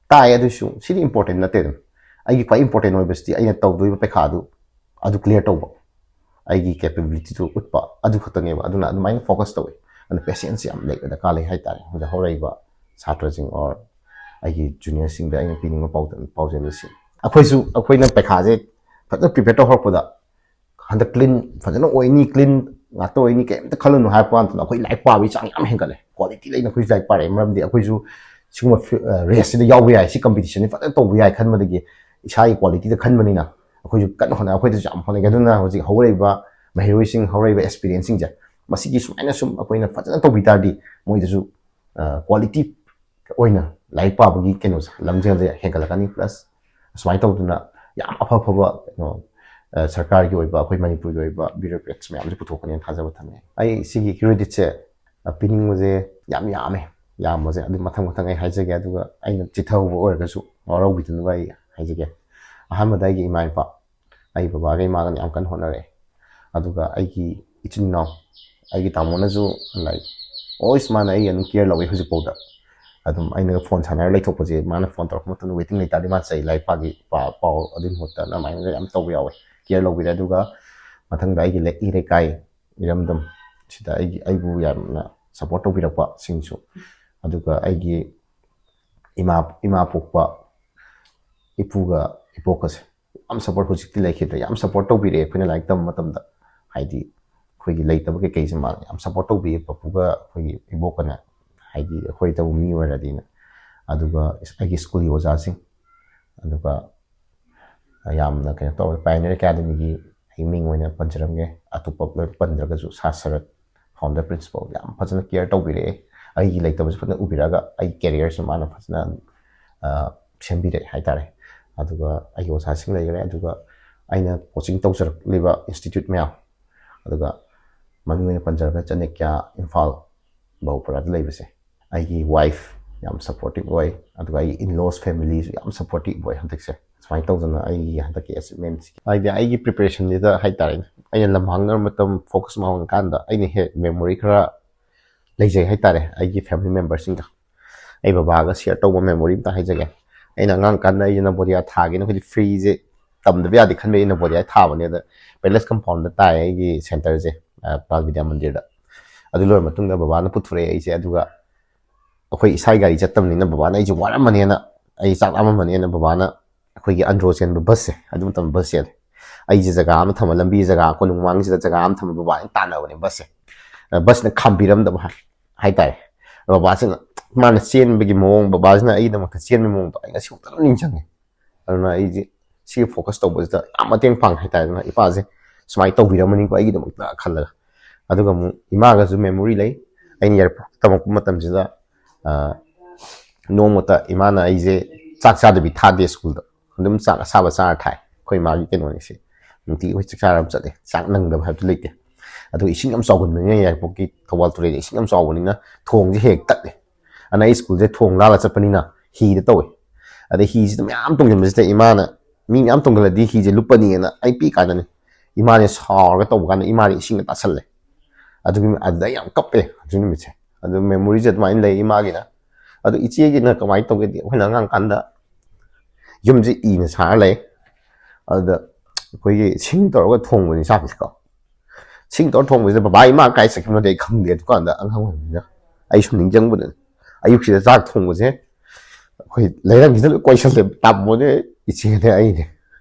ꯇꯥꯏ꯫ ꯑꯗꯨꯁꯨ ꯁꯤꯗꯤ ꯏꯝꯄꯣꯔꯇꯦꯟ ꯅꯠꯇꯦꯗꯅ꯫ ꯑꯩꯒꯤ ꯈ꯭ꯋꯥꯏ ꯏꯝꯄꯣꯔꯇꯦꯟ ꯑꯣꯏꯕꯁꯤꯗꯤ ꯑꯩꯅ ꯇꯧꯗꯣꯔꯤꯕ ꯄꯩꯈꯥꯗꯨ ꯑꯗꯨ ꯀ꯭ꯂꯤꯌꯥꯔ ꯇꯧꯕ, ꯑꯩꯒꯤ ꯀꯦꯄꯦꯕꯤꯂꯤꯇꯤꯗꯨ ꯎꯠꯄ, ꯑꯗꯨ ꯈꯛꯇꯅꯦꯕ꯫ ꯑꯗꯨꯅ ꯑꯗꯨꯃꯥꯏꯅ ꯐꯣꯀꯁ ꯇꯧꯋꯤ꯫ ꯑꯗꯨꯅ ꯄꯦꯁꯦꯟꯁ ꯌꯥꯝ ꯂꯩꯕ ꯗꯔꯀꯥꯔ ꯂꯩ ꯍꯥꯏꯇꯥꯔꯦ꯫ ꯍꯧꯖꯤꯛ ꯍꯧꯔꯛꯏꯕ ꯁꯥꯇ꯭ꯔꯁꯤꯡ ꯑꯣꯔ ꯑꯩꯒꯤ ꯖꯨꯅꯤꯌꯔꯁꯤꯡꯗ ꯑꯩꯅ ꯄꯤꯅꯤꯡꯕ ꯄꯥꯎ-, ꯄꯥꯎꯖꯦꯜ ꯑꯁꯤ, ꯑꯩꯈꯣꯏꯁꯨ, ꯑꯩꯈꯣꯏꯅ ꯄꯩꯈꯥꯁꯦ ꯐꯖꯅ ꯄ꯭ꯔꯤꯄꯦꯌꯔ ꯇꯧꯍꯧꯔꯛꯄꯗ ꯍꯟꯗꯛ ꯀ꯭ꯂꯤꯟ ꯐꯖꯅ ꯑꯣꯏꯅꯤ, ꯀ꯭ꯂꯤꯟ ꯉꯥꯛꯇ ꯑꯣꯏꯅꯤ, ꯀꯩꯝꯇ ꯈꯜꯂꯨꯅꯨ ꯍꯥꯏꯕ ꯀꯥꯟꯗ ꯑꯩꯈꯣꯏ ꯂꯥꯏꯔꯤꯛ ꯄꯥꯕꯒꯤ ꯆꯥꯡ ꯌꯥꯝ ꯍꯦꯟꯒꯠꯂꯦ꯫ ꯀ꯭ꯋꯥꯂꯤꯇꯤ ꯂꯩꯅ ꯑꯩꯈꯣꯏꯁꯨ ꯂꯥꯏꯔꯤꯛ ꯄꯥꯔꯛꯑꯦ꯫ ꯃꯔꯝꯗꯤ ꯑꯩꯈꯣꯏꯁꯨ ꯁꯤꯒꯨꯝꯕ ꯐꯤ-, ꯑ, ꯔꯦꯁꯁꯤꯗ ꯌꯥꯎꯕ ꯌꯥꯏ, ꯁꯤ ꯀꯝꯄꯤꯇꯤꯁꯟꯁꯤ ꯐꯖꯅ ꯇꯧꯕ ꯌꯥꯏ ꯈꯟꯕꯗꯒꯤ ꯏꯁꯥꯒꯤ ꯀ꯭ꯋꯥꯂꯤꯇꯤꯗ ꯈꯟꯕꯅꯤꯅ ꯑꯩꯈꯣꯏꯁꯨ ꯀꯟꯅ ꯍꯣꯠꯅꯩ꯫ ꯑꯩꯈꯣꯏꯗꯁꯨ ꯌꯥꯝ ꯍꯣꯠꯅꯩ꯫ ꯑꯗꯨꯅ ꯍꯧꯖꯤꯛ ꯍꯧꯔꯛꯏꯕ ꯃꯍꯩꯔꯣꯏꯁꯤꯡ, ꯍꯧꯔꯛꯏꯕ ꯑꯦꯁꯄꯤꯔꯦꯟꯁꯤꯡꯁꯦ, ꯃꯁꯤꯒꯤ ꯁꯨꯃꯥꯏꯅ ꯁꯨꯝ ꯑꯩꯈꯣꯏꯅ ꯐꯖꯅ ꯇꯧꯕꯤ ꯇꯥꯔꯗꯤ ꯃꯣꯏꯗꯁꯨ, ꯑ, ꯀ꯭ꯋꯥꯂꯤꯇꯤ ꯑꯣꯏꯅ ꯂꯥꯏꯔꯤꯛ ꯄꯥꯕꯒꯤ ꯀꯩꯅꯣꯁꯦ, ꯂꯝꯖꯦꯜꯁꯦ ꯍꯦꯟꯒꯠꯂꯛꯀꯅꯤ꯫ ꯄ꯭ꯂꯁ ꯑꯁꯨꯃꯥꯏꯅ ꯇꯧꯗꯅ ꯌꯥꯝ ꯑꯐ ꯑꯐꯕ ꯀꯩꯅꯣ, ꯑ, ꯁꯔꯀꯥꯔꯒꯤ ꯑꯣꯏꯕ, ꯑꯩꯈꯣꯏ ꯃꯅꯤꯄꯨꯔꯒꯤ ꯑꯣꯏꯕ ꯕ꯭ꯌꯨꯔꯣꯀ꯭ꯔꯦꯠꯁ ꯃꯌꯥꯝꯁꯦ ꯄꯨꯊꯣꯛꯀꯅꯤꯅ ꯊꯥꯖꯕ ꯊꯝꯃꯦ꯫ ꯑꯩ ꯁꯤꯒꯤ ꯀ꯭ꯔꯦꯗꯤꯠꯁꯦ, ꯑ, ꯄꯤꯅꯤꯡꯕꯁꯦ ꯌꯥꯝ ꯌꯥꯝꯃꯦ꯫ ꯌꯥꯝꯕꯁꯦ ꯑꯗꯨ ꯃꯊꯪ ꯃꯊꯪ ꯑꯩ ꯍꯥꯏꯖꯒꯦ꯫ ꯑꯗꯨꯒ ꯑꯩꯅ ꯆꯤꯊꯍꯧꯕ ꯑꯣꯏꯔꯒꯁꯨ ꯋꯥꯔꯧꯕꯤꯗꯅꯕ ꯑꯩ ꯍꯥꯏꯖꯒꯦ꯫ ꯑꯍꯥꯟꯕꯗ ꯑꯩꯒꯤ ꯏꯃꯥ ꯏꯄꯥ, ꯑꯩ ꯕꯕꯥꯒ ꯏꯃꯥꯒꯅ ꯌꯥꯝ ꯀꯟꯅ ꯍꯣꯠꯅꯔꯛꯑꯦ꯫ ꯑꯗꯨꯒ ꯑꯩꯒꯤ ꯏꯆꯤꯟ ꯏꯅꯥꯎ, ꯑꯩꯒꯤ ꯇꯥꯃꯣꯅꯁꯨ, like, always ꯃꯥꯅ ꯑꯩ ꯑꯗꯨꯝ ꯀꯤꯌꯔ ꯂꯧꯋꯤ ꯍꯧꯖꯤꯛꯐꯥꯎꯗ꯫ ꯑꯗꯨꯝ ꯑꯩꯅꯒ ꯐꯣꯟ ꯁꯥꯟꯅꯔ ꯂꯩꯊꯣꯛꯄꯁꯦ, ꯃꯥꯅ ꯐꯣꯟ ꯇꯧꯔꯛꯄ ꯃꯇꯝꯗ ꯋꯦꯇꯤꯡ ꯂꯩꯇꯥꯔꯗꯤ ꯃꯥ ꯆꯩ, "ꯂꯥꯏꯔꯤꯛ ꯄꯥꯒꯦ, ꯄꯥ-, ꯄꯥꯎ", ꯑꯗꯨꯒꯤ ꯃꯍꯨꯠꯇ ꯑꯗꯨꯃꯥꯏꯅꯒ ꯌꯥꯝ ꯇꯧꯕ ꯌꯥꯎꯋꯦ, ꯀꯤꯌꯔ ꯂꯧꯕꯤꯔꯦ꯫ ꯑꯗꯨꯒ ꯃꯊꯪꯗ ꯑꯩꯒꯤ ꯂꯩ-, ꯏꯔꯩꯀꯥꯏ ꯏꯔꯝꯗꯝ ꯁꯤꯗ ꯑꯩꯒꯤ, ꯑꯩꯕꯨ ꯌꯥꯝꯅ ꯁꯞꯄꯣꯔꯠ ꯇꯧꯕꯤꯔꯛꯄꯁꯤꯡꯁꯨ, ꯑꯗꯨꯒ ꯑꯩꯒꯤ ꯏꯃꯥ, ꯏꯃꯥ ꯄꯣꯛꯄ ꯏꯄꯨꯒ ꯏꯕꯣꯛꯀꯁꯦ ꯌꯥꯝ ꯁꯞꯄꯣꯔꯠ, ꯍꯧꯖꯤꯛꯇꯤ ꯂꯩꯈꯤꯗ꯭ꯔꯦ, ꯌꯥꯝ ꯁꯞꯄꯣꯔꯠ ꯇꯧꯕꯤꯔꯛꯑꯦ ꯑꯩꯈꯣꯏꯅ ꯂꯥꯏꯔꯤꯛ ꯇꯝꯕ ꯃꯇꯝꯗ꯫ ꯍꯥꯏꯗꯤ ꯑꯩꯈꯣꯏꯒꯤ ꯂꯩꯇꯕ ꯀꯩꯀꯩꯁꯦ ꯃꯥꯅ ꯌꯥꯝ ꯁꯞꯄꯣꯔꯠ ꯇꯧꯕꯤꯌꯦ, ꯄꯄꯨꯒ ꯑꯩꯈꯣꯏꯒꯤ ꯏꯕꯣꯛꯀꯅ, ꯍꯥꯏꯗꯤ ꯑꯩꯈꯣꯏꯇꯕꯨ ꯃꯤ ꯑꯣꯏꯔꯗꯤꯅ꯫ ꯑꯗꯨꯒ ꯑꯩꯒꯤ ꯁ꯭ꯀꯨꯜꯒꯤ ꯑꯣꯖꯥꯁꯤꯡ, ꯑꯗꯨꯒ ꯌꯥꯝꯅ ꯀꯩꯅꯣ ꯇꯧꯋꯦ, ꯄꯥꯏꯑꯣꯅꯤꯌꯔ ꯑꯦꯀꯥꯗꯃꯤꯒꯤ ꯑꯩ ꯃꯤꯡ ꯑꯣꯏꯅ ꯄꯟꯖꯔꯝꯒꯦ, ꯑꯇꯣꯞꯄ ꯂꯣꯏ ꯄꯟꯗ꯭ꯔꯒꯁꯨ, ꯁꯥꯔ ꯁꯔꯠ, ꯐꯥꯎꯟꯗꯔ ꯄ꯭ꯔꯤꯟꯁꯤꯄꯜ, ꯌꯥꯝ ꯐꯖꯅ ꯀꯤꯌꯔ ꯇꯧꯕꯤꯔꯛꯑꯦ꯫ ꯑꯩꯒꯤ ꯂꯩꯇꯕꯁꯨ ꯐꯖꯅ ꯎꯕꯤꯔꯛꯑꯒ ꯑꯩꯒꯤ ꯀꯦꯔꯤꯌꯔꯁꯨ ꯃꯥꯅ ꯐꯖꯅ, ꯑ, ꯁꯦꯝꯕꯤꯔꯛꯑꯦ ꯍꯥꯏꯇꯥꯔꯦ꯫ ꯑꯗꯨꯒ ꯑꯩꯒꯤ ꯑꯣꯖꯥꯁꯤꯡ ꯂꯩꯈꯔꯦ꯫ ꯑꯗꯨꯒ ꯑꯩꯅ ꯀꯣꯆꯤꯡ ꯇꯧꯖꯔꯛꯂꯤꯕ ꯏꯟꯁꯇꯤꯇ꯭ꯌꯨꯠ ꯃꯌꯥꯝ, ꯑꯗꯨꯒ ꯃꯃꯤꯡ ꯑꯣꯏꯅ ꯄꯟꯖꯔꯒ ꯆꯅꯛꯌꯥ, ꯏꯝꯐꯥꯜ, ꯕꯍꯨꯄꯨꯔꯥꯗ ꯂꯩꯕꯁꯦ, ꯑꯩꯒꯤ ꯋꯥꯏꯐ ꯌꯥꯝ ꯁꯞꯄꯣꯔꯇꯤꯞ ꯑꯣꯏ, ꯑꯗꯨꯒ ꯑꯩꯒꯤ ꯏꯟꯂꯣꯁ ꯐꯦꯃꯤꯂꯤꯁꯨ ꯌꯥꯝ ꯁꯞꯄꯣꯔꯇꯤꯞ ꯑꯣꯏ ꯍꯟꯗꯛꯁꯦ꯫ ꯁꯨꯃꯥꯏꯅ ꯇꯧꯗꯅ ꯑꯩꯒꯤ ꯍꯟꯗꯛꯀꯤ ꯑꯦꯆꯤꯞꯃꯦꯟꯁꯤ, ꯍꯥꯏꯗꯤ ꯑꯩꯒꯤ ꯄ꯭ꯔꯤꯄꯦꯔꯦꯁꯟꯁꯤꯗ ꯍꯥꯏꯇꯥꯔꯦꯅꯦ, ꯑꯩꯅ ꯂꯝꯍꯥꯡꯅ ꯃꯇꯝ ꯐꯣꯀꯁ ꯃꯥꯡꯍꯟꯀꯥꯟꯗ ꯑꯩꯅ ꯍꯦꯛ ꯃꯦꯃꯣꯔꯤ ꯈꯔ ꯂꯩꯖꯩ ꯍꯥꯏꯇꯥꯔꯦ ꯑꯩꯒꯤ ꯐꯦꯃꯤꯂꯤ ꯃꯦꯝꯕꯔꯁꯤꯡꯒ꯫ ꯑꯩ ꯕꯕꯥꯒ ꯁꯤꯌꯔ ꯇꯧꯕ ꯃꯦꯃꯣꯔꯤ ꯑꯝꯇ ꯍꯥꯏꯖꯒꯦ꯫ ꯑꯩꯅ ꯑꯉꯥꯡ ꯀꯥꯟꯗ ꯑꯩꯁꯦ ꯅꯕꯣꯗꯤꯌꯥ ꯊꯥꯒꯦꯅ, ꯑꯩꯈꯣꯏꯗꯤ ꯐ꯭ꯔꯤꯁꯦ ꯇꯝꯗꯕ ꯌꯥꯗꯦ ꯈꯟꯕꯒꯤ ꯑꯩ ꯅꯕꯣꯗꯤꯌꯥ ꯊꯥꯕꯅꯦ꯫ ꯑꯗ ꯄꯦꯂꯦꯁ ꯀꯝꯄꯥꯎꯟꯗ ꯇꯥꯏ ꯑꯩꯒꯤ ꯁꯦꯟꯇꯔꯁꯦ, ꯕꯥꯜ ꯕꯤꯗ꯭ꯌꯥ ꯃꯟꯗꯤꯔꯗ꯫ ꯑꯗꯨ ꯂꯣꯏꯔ ꯃꯇꯨꯡꯗ ꯕꯕꯥꯅ ꯄꯨꯊꯣꯔꯛꯑꯦ ꯑꯩꯁꯦ꯫ ꯑꯗꯨꯒ ꯑꯩꯈꯣꯏ ꯏꯁꯥꯒꯤ ꯒꯥꯔꯤ ꯆꯠꯇꯕꯅꯤꯅ ꯕꯕꯥꯅ ꯑꯩꯁꯦ ꯋꯥꯔꯝꯃꯅꯦꯅ, ꯑꯩ ꯆꯥꯛ ꯂꯥꯝꯃꯝꯃꯅꯦꯅ ꯕꯕꯥꯅ ꯑꯩꯈꯣꯏꯒꯤ ꯑꯟꯗ꯭ꯔꯣ ꯆꯦꯟꯕ ꯕꯁꯁꯦ, ꯑꯗꯨ ꯃꯇꯝꯗ ꯕꯁ ꯆꯦꯜꯂꯦ꯫ ꯑꯩꯁꯦ ꯖꯒꯥ ꯑꯃ ꯊꯝꯃ, ꯂꯝꯕꯤ ꯖꯒꯥ ꯀꯣꯅꯨꯡ ꯃꯃꯥꯡꯁꯤꯗ ꯖꯒꯥ ꯑꯃ ꯊꯝꯃ ꯕꯕꯥꯅ ꯇꯥꯟꯅꯕꯅꯦ ꯕꯁꯁꯦ꯫ ꯑ, ꯕꯁꯅ ꯈꯥꯝꯕꯤꯔꯝꯗꯕ ꯍꯥꯏ-, ꯍꯥꯏꯇꯥꯔꯦ꯫ ꯕꯕꯥꯁꯤꯅ, ꯃꯥꯅ ꯆꯦꯟꯕꯒꯤ ꯃꯑꯣꯡ, ꯕꯕꯥꯁꯤꯅ ꯑꯩꯒꯤꯗꯃꯛꯇ ꯆꯦꯟꯕꯒꯤ ꯃꯑꯣꯡꯗꯣ ꯑꯩ ꯉꯁꯤꯐꯥꯎꯗ ꯑꯗꯨꯝ ꯅꯤꯡꯁꯤꯡꯉꯦ꯫ ꯑꯗꯨꯅ ꯑꯩꯁꯦ ꯁꯤꯒꯤ ꯐꯣꯀꯁ ꯇꯧꯕꯁꯤꯗ ꯌꯥꯝ ꯃꯇꯦꯡ ꯄꯥꯡꯉꯦ ꯍꯥꯏꯇꯥꯔꯦ꯫ ꯑꯗꯨꯅ ꯏꯄꯥꯁꯦ ꯁꯨꯃꯥꯏꯅ ꯇꯧꯕꯤꯔꯝꯃꯅꯤꯀꯣ ꯑꯩꯒꯤꯗꯃꯛꯇ ꯈꯜꯂꯒ꯫ ꯑꯗꯨꯒ ꯑꯃꯨꯛ ꯏꯃꯥꯒꯁꯨ ꯃꯦꯃꯣꯔꯤ ꯂꯩ꯫ ꯑꯩꯅ ꯌꯥꯏꯔꯤꯄꯣꯛ ꯇꯝꯃꯛꯄ ꯃꯇꯝꯁꯤꯗ, ꯑ, ꯅꯣꯡꯃꯇ ꯏꯃꯥꯅ ꯑꯩꯁꯦ ꯆꯥꯛ ꯆꯥꯗꯕꯤ ꯊꯥꯗꯦ ꯁ꯭ꯀꯨꯜꯗ꯫ ꯑꯗꯨꯝ ꯆꯥꯛ ꯑꯁꯥꯕ ꯆꯥꯔ ꯊꯥꯏ꯫ ꯑꯩꯈꯣꯏ ꯏꯃꯥꯒꯤ ꯀꯩꯅꯣꯅꯤꯁꯦ꯫ ꯅꯨꯡꯇꯤꯒꯤ ꯑꯩꯈꯣꯏ ꯆꯥꯛ ꯆꯥꯔ ꯑꯃ ꯆꯠꯂꯦ꯫ ꯆꯥꯛ ꯅꯪꯗꯕ ꯍꯥꯏꯕꯗꯨ ꯂꯩꯇꯦ꯫ ꯑꯗꯨꯒ ꯏꯁꯤꯡ ꯌꯥꯝ ꯆꯥꯎꯒꯟꯕꯅꯤꯅ, ꯌꯥꯏꯔꯤꯄꯣꯛꯀꯤ ꯊꯧꯕꯥꯜ ꯇꯨꯔꯦꯜꯗ ꯏꯁꯤꯡ ꯌꯥꯝ ꯆꯥꯎꯕꯅꯤꯅ ꯊꯣꯡꯁꯦ ꯍꯦꯛ ꯍꯦꯛ ꯇꯠꯂꯦ꯫ ꯑꯗꯨꯅ ꯑꯩ ꯁ꯭ꯀꯨꯜꯁꯦ ꯊꯣꯡ ꯂꯥꯜꯂ ꯆꯠꯄꯅꯤꯅ ꯍꯤꯗ ꯇꯧꯋꯦ꯫ ꯑꯗꯩ ꯍꯤꯁꯤꯗ ꯃꯌꯥꯝ ꯇꯣꯡꯁꯤꯟꯕꯁꯤꯗ ꯏꯃꯥꯅ, "ꯃꯤ ꯃꯌꯥꯝ ꯇꯣꯡꯁꯤꯜꯂꯗꯤ ꯍꯤꯁꯦ ꯂꯨꯞꯄꯅꯤꯅ" ꯑꯩ ꯄꯤꯛꯏ ꯀꯥꯟꯗꯅꯤ꯫ ꯏꯃꯥꯁꯦ ꯁꯥꯎꯔꯒ ꯇꯧꯕ ꯀꯥꯟꯗ ꯏꯃꯥꯁꯦ ꯏꯁꯤꯡꯗ ꯇꯥꯁꯜꯂꯦ꯫ ꯑꯗꯨꯒꯤ, ꯑꯗꯨꯗ ꯑꯩ ꯌꯥꯝ ꯀꯞꯄꯦ ꯑꯗꯨ ꯅꯨꯃꯤꯠꯁꯦ꯫ ꯑꯗꯨ ꯃꯦꯃꯣꯔꯤꯁꯦ ꯑꯗꯨꯃꯥꯏꯅ ꯂꯩ ꯏꯃꯥꯒꯤꯅ꯫ ꯑꯗꯨ ꯏꯆꯦꯒꯤꯅ ꯀꯃꯥꯏꯅ ꯇꯧꯒꯦꯗꯤ, ꯑꯩꯈꯣꯏꯅ ꯑꯉꯥꯡ ꯀꯥꯟꯗ ꯌꯨꯝꯁꯦ ꯏꯅ ꯁꯥꯔ ꯂꯩ꯫ ꯑꯗꯨꯗ ꯑꯩꯈꯣꯏꯒꯤ ꯁꯤꯡ ꯇꯧꯔꯒ ꯊꯣꯡꯕꯅꯤ ꯆꯥꯛꯁꯤꯀꯣ꯫ ꯁꯤꯡ ꯇꯧꯔ ꯊꯣꯡꯕꯁꯤꯗ ꯕꯕꯥ ꯏꯃꯥ ꯀꯥꯏ ꯆꯠꯈꯤꯕꯅꯣꯗꯤ ꯑꯩ ꯈꯪꯗꯦ꯫ ꯑꯗꯨꯀꯥꯟꯗ ꯑꯉꯥꯡ ꯑꯣꯏꯕꯅꯤꯅ ꯑꯩ ꯁꯨꯝ ꯅꯤꯡꯁꯤꯡꯕꯗꯅꯦ, ꯑꯌꯨꯛꯁꯤꯗ ꯆꯥꯛ ꯊꯣꯡꯕꯁꯦ ꯑꯩꯈꯣꯏ ꯂꯩꯔꯪꯁꯤꯗ ꯂꯣꯏ ꯀꯣꯏꯁꯜꯂꯦ꯫ ꯇꯥꯃꯣꯅꯦ, ꯏꯆꯦꯅꯦ, ꯑꯩꯅꯦ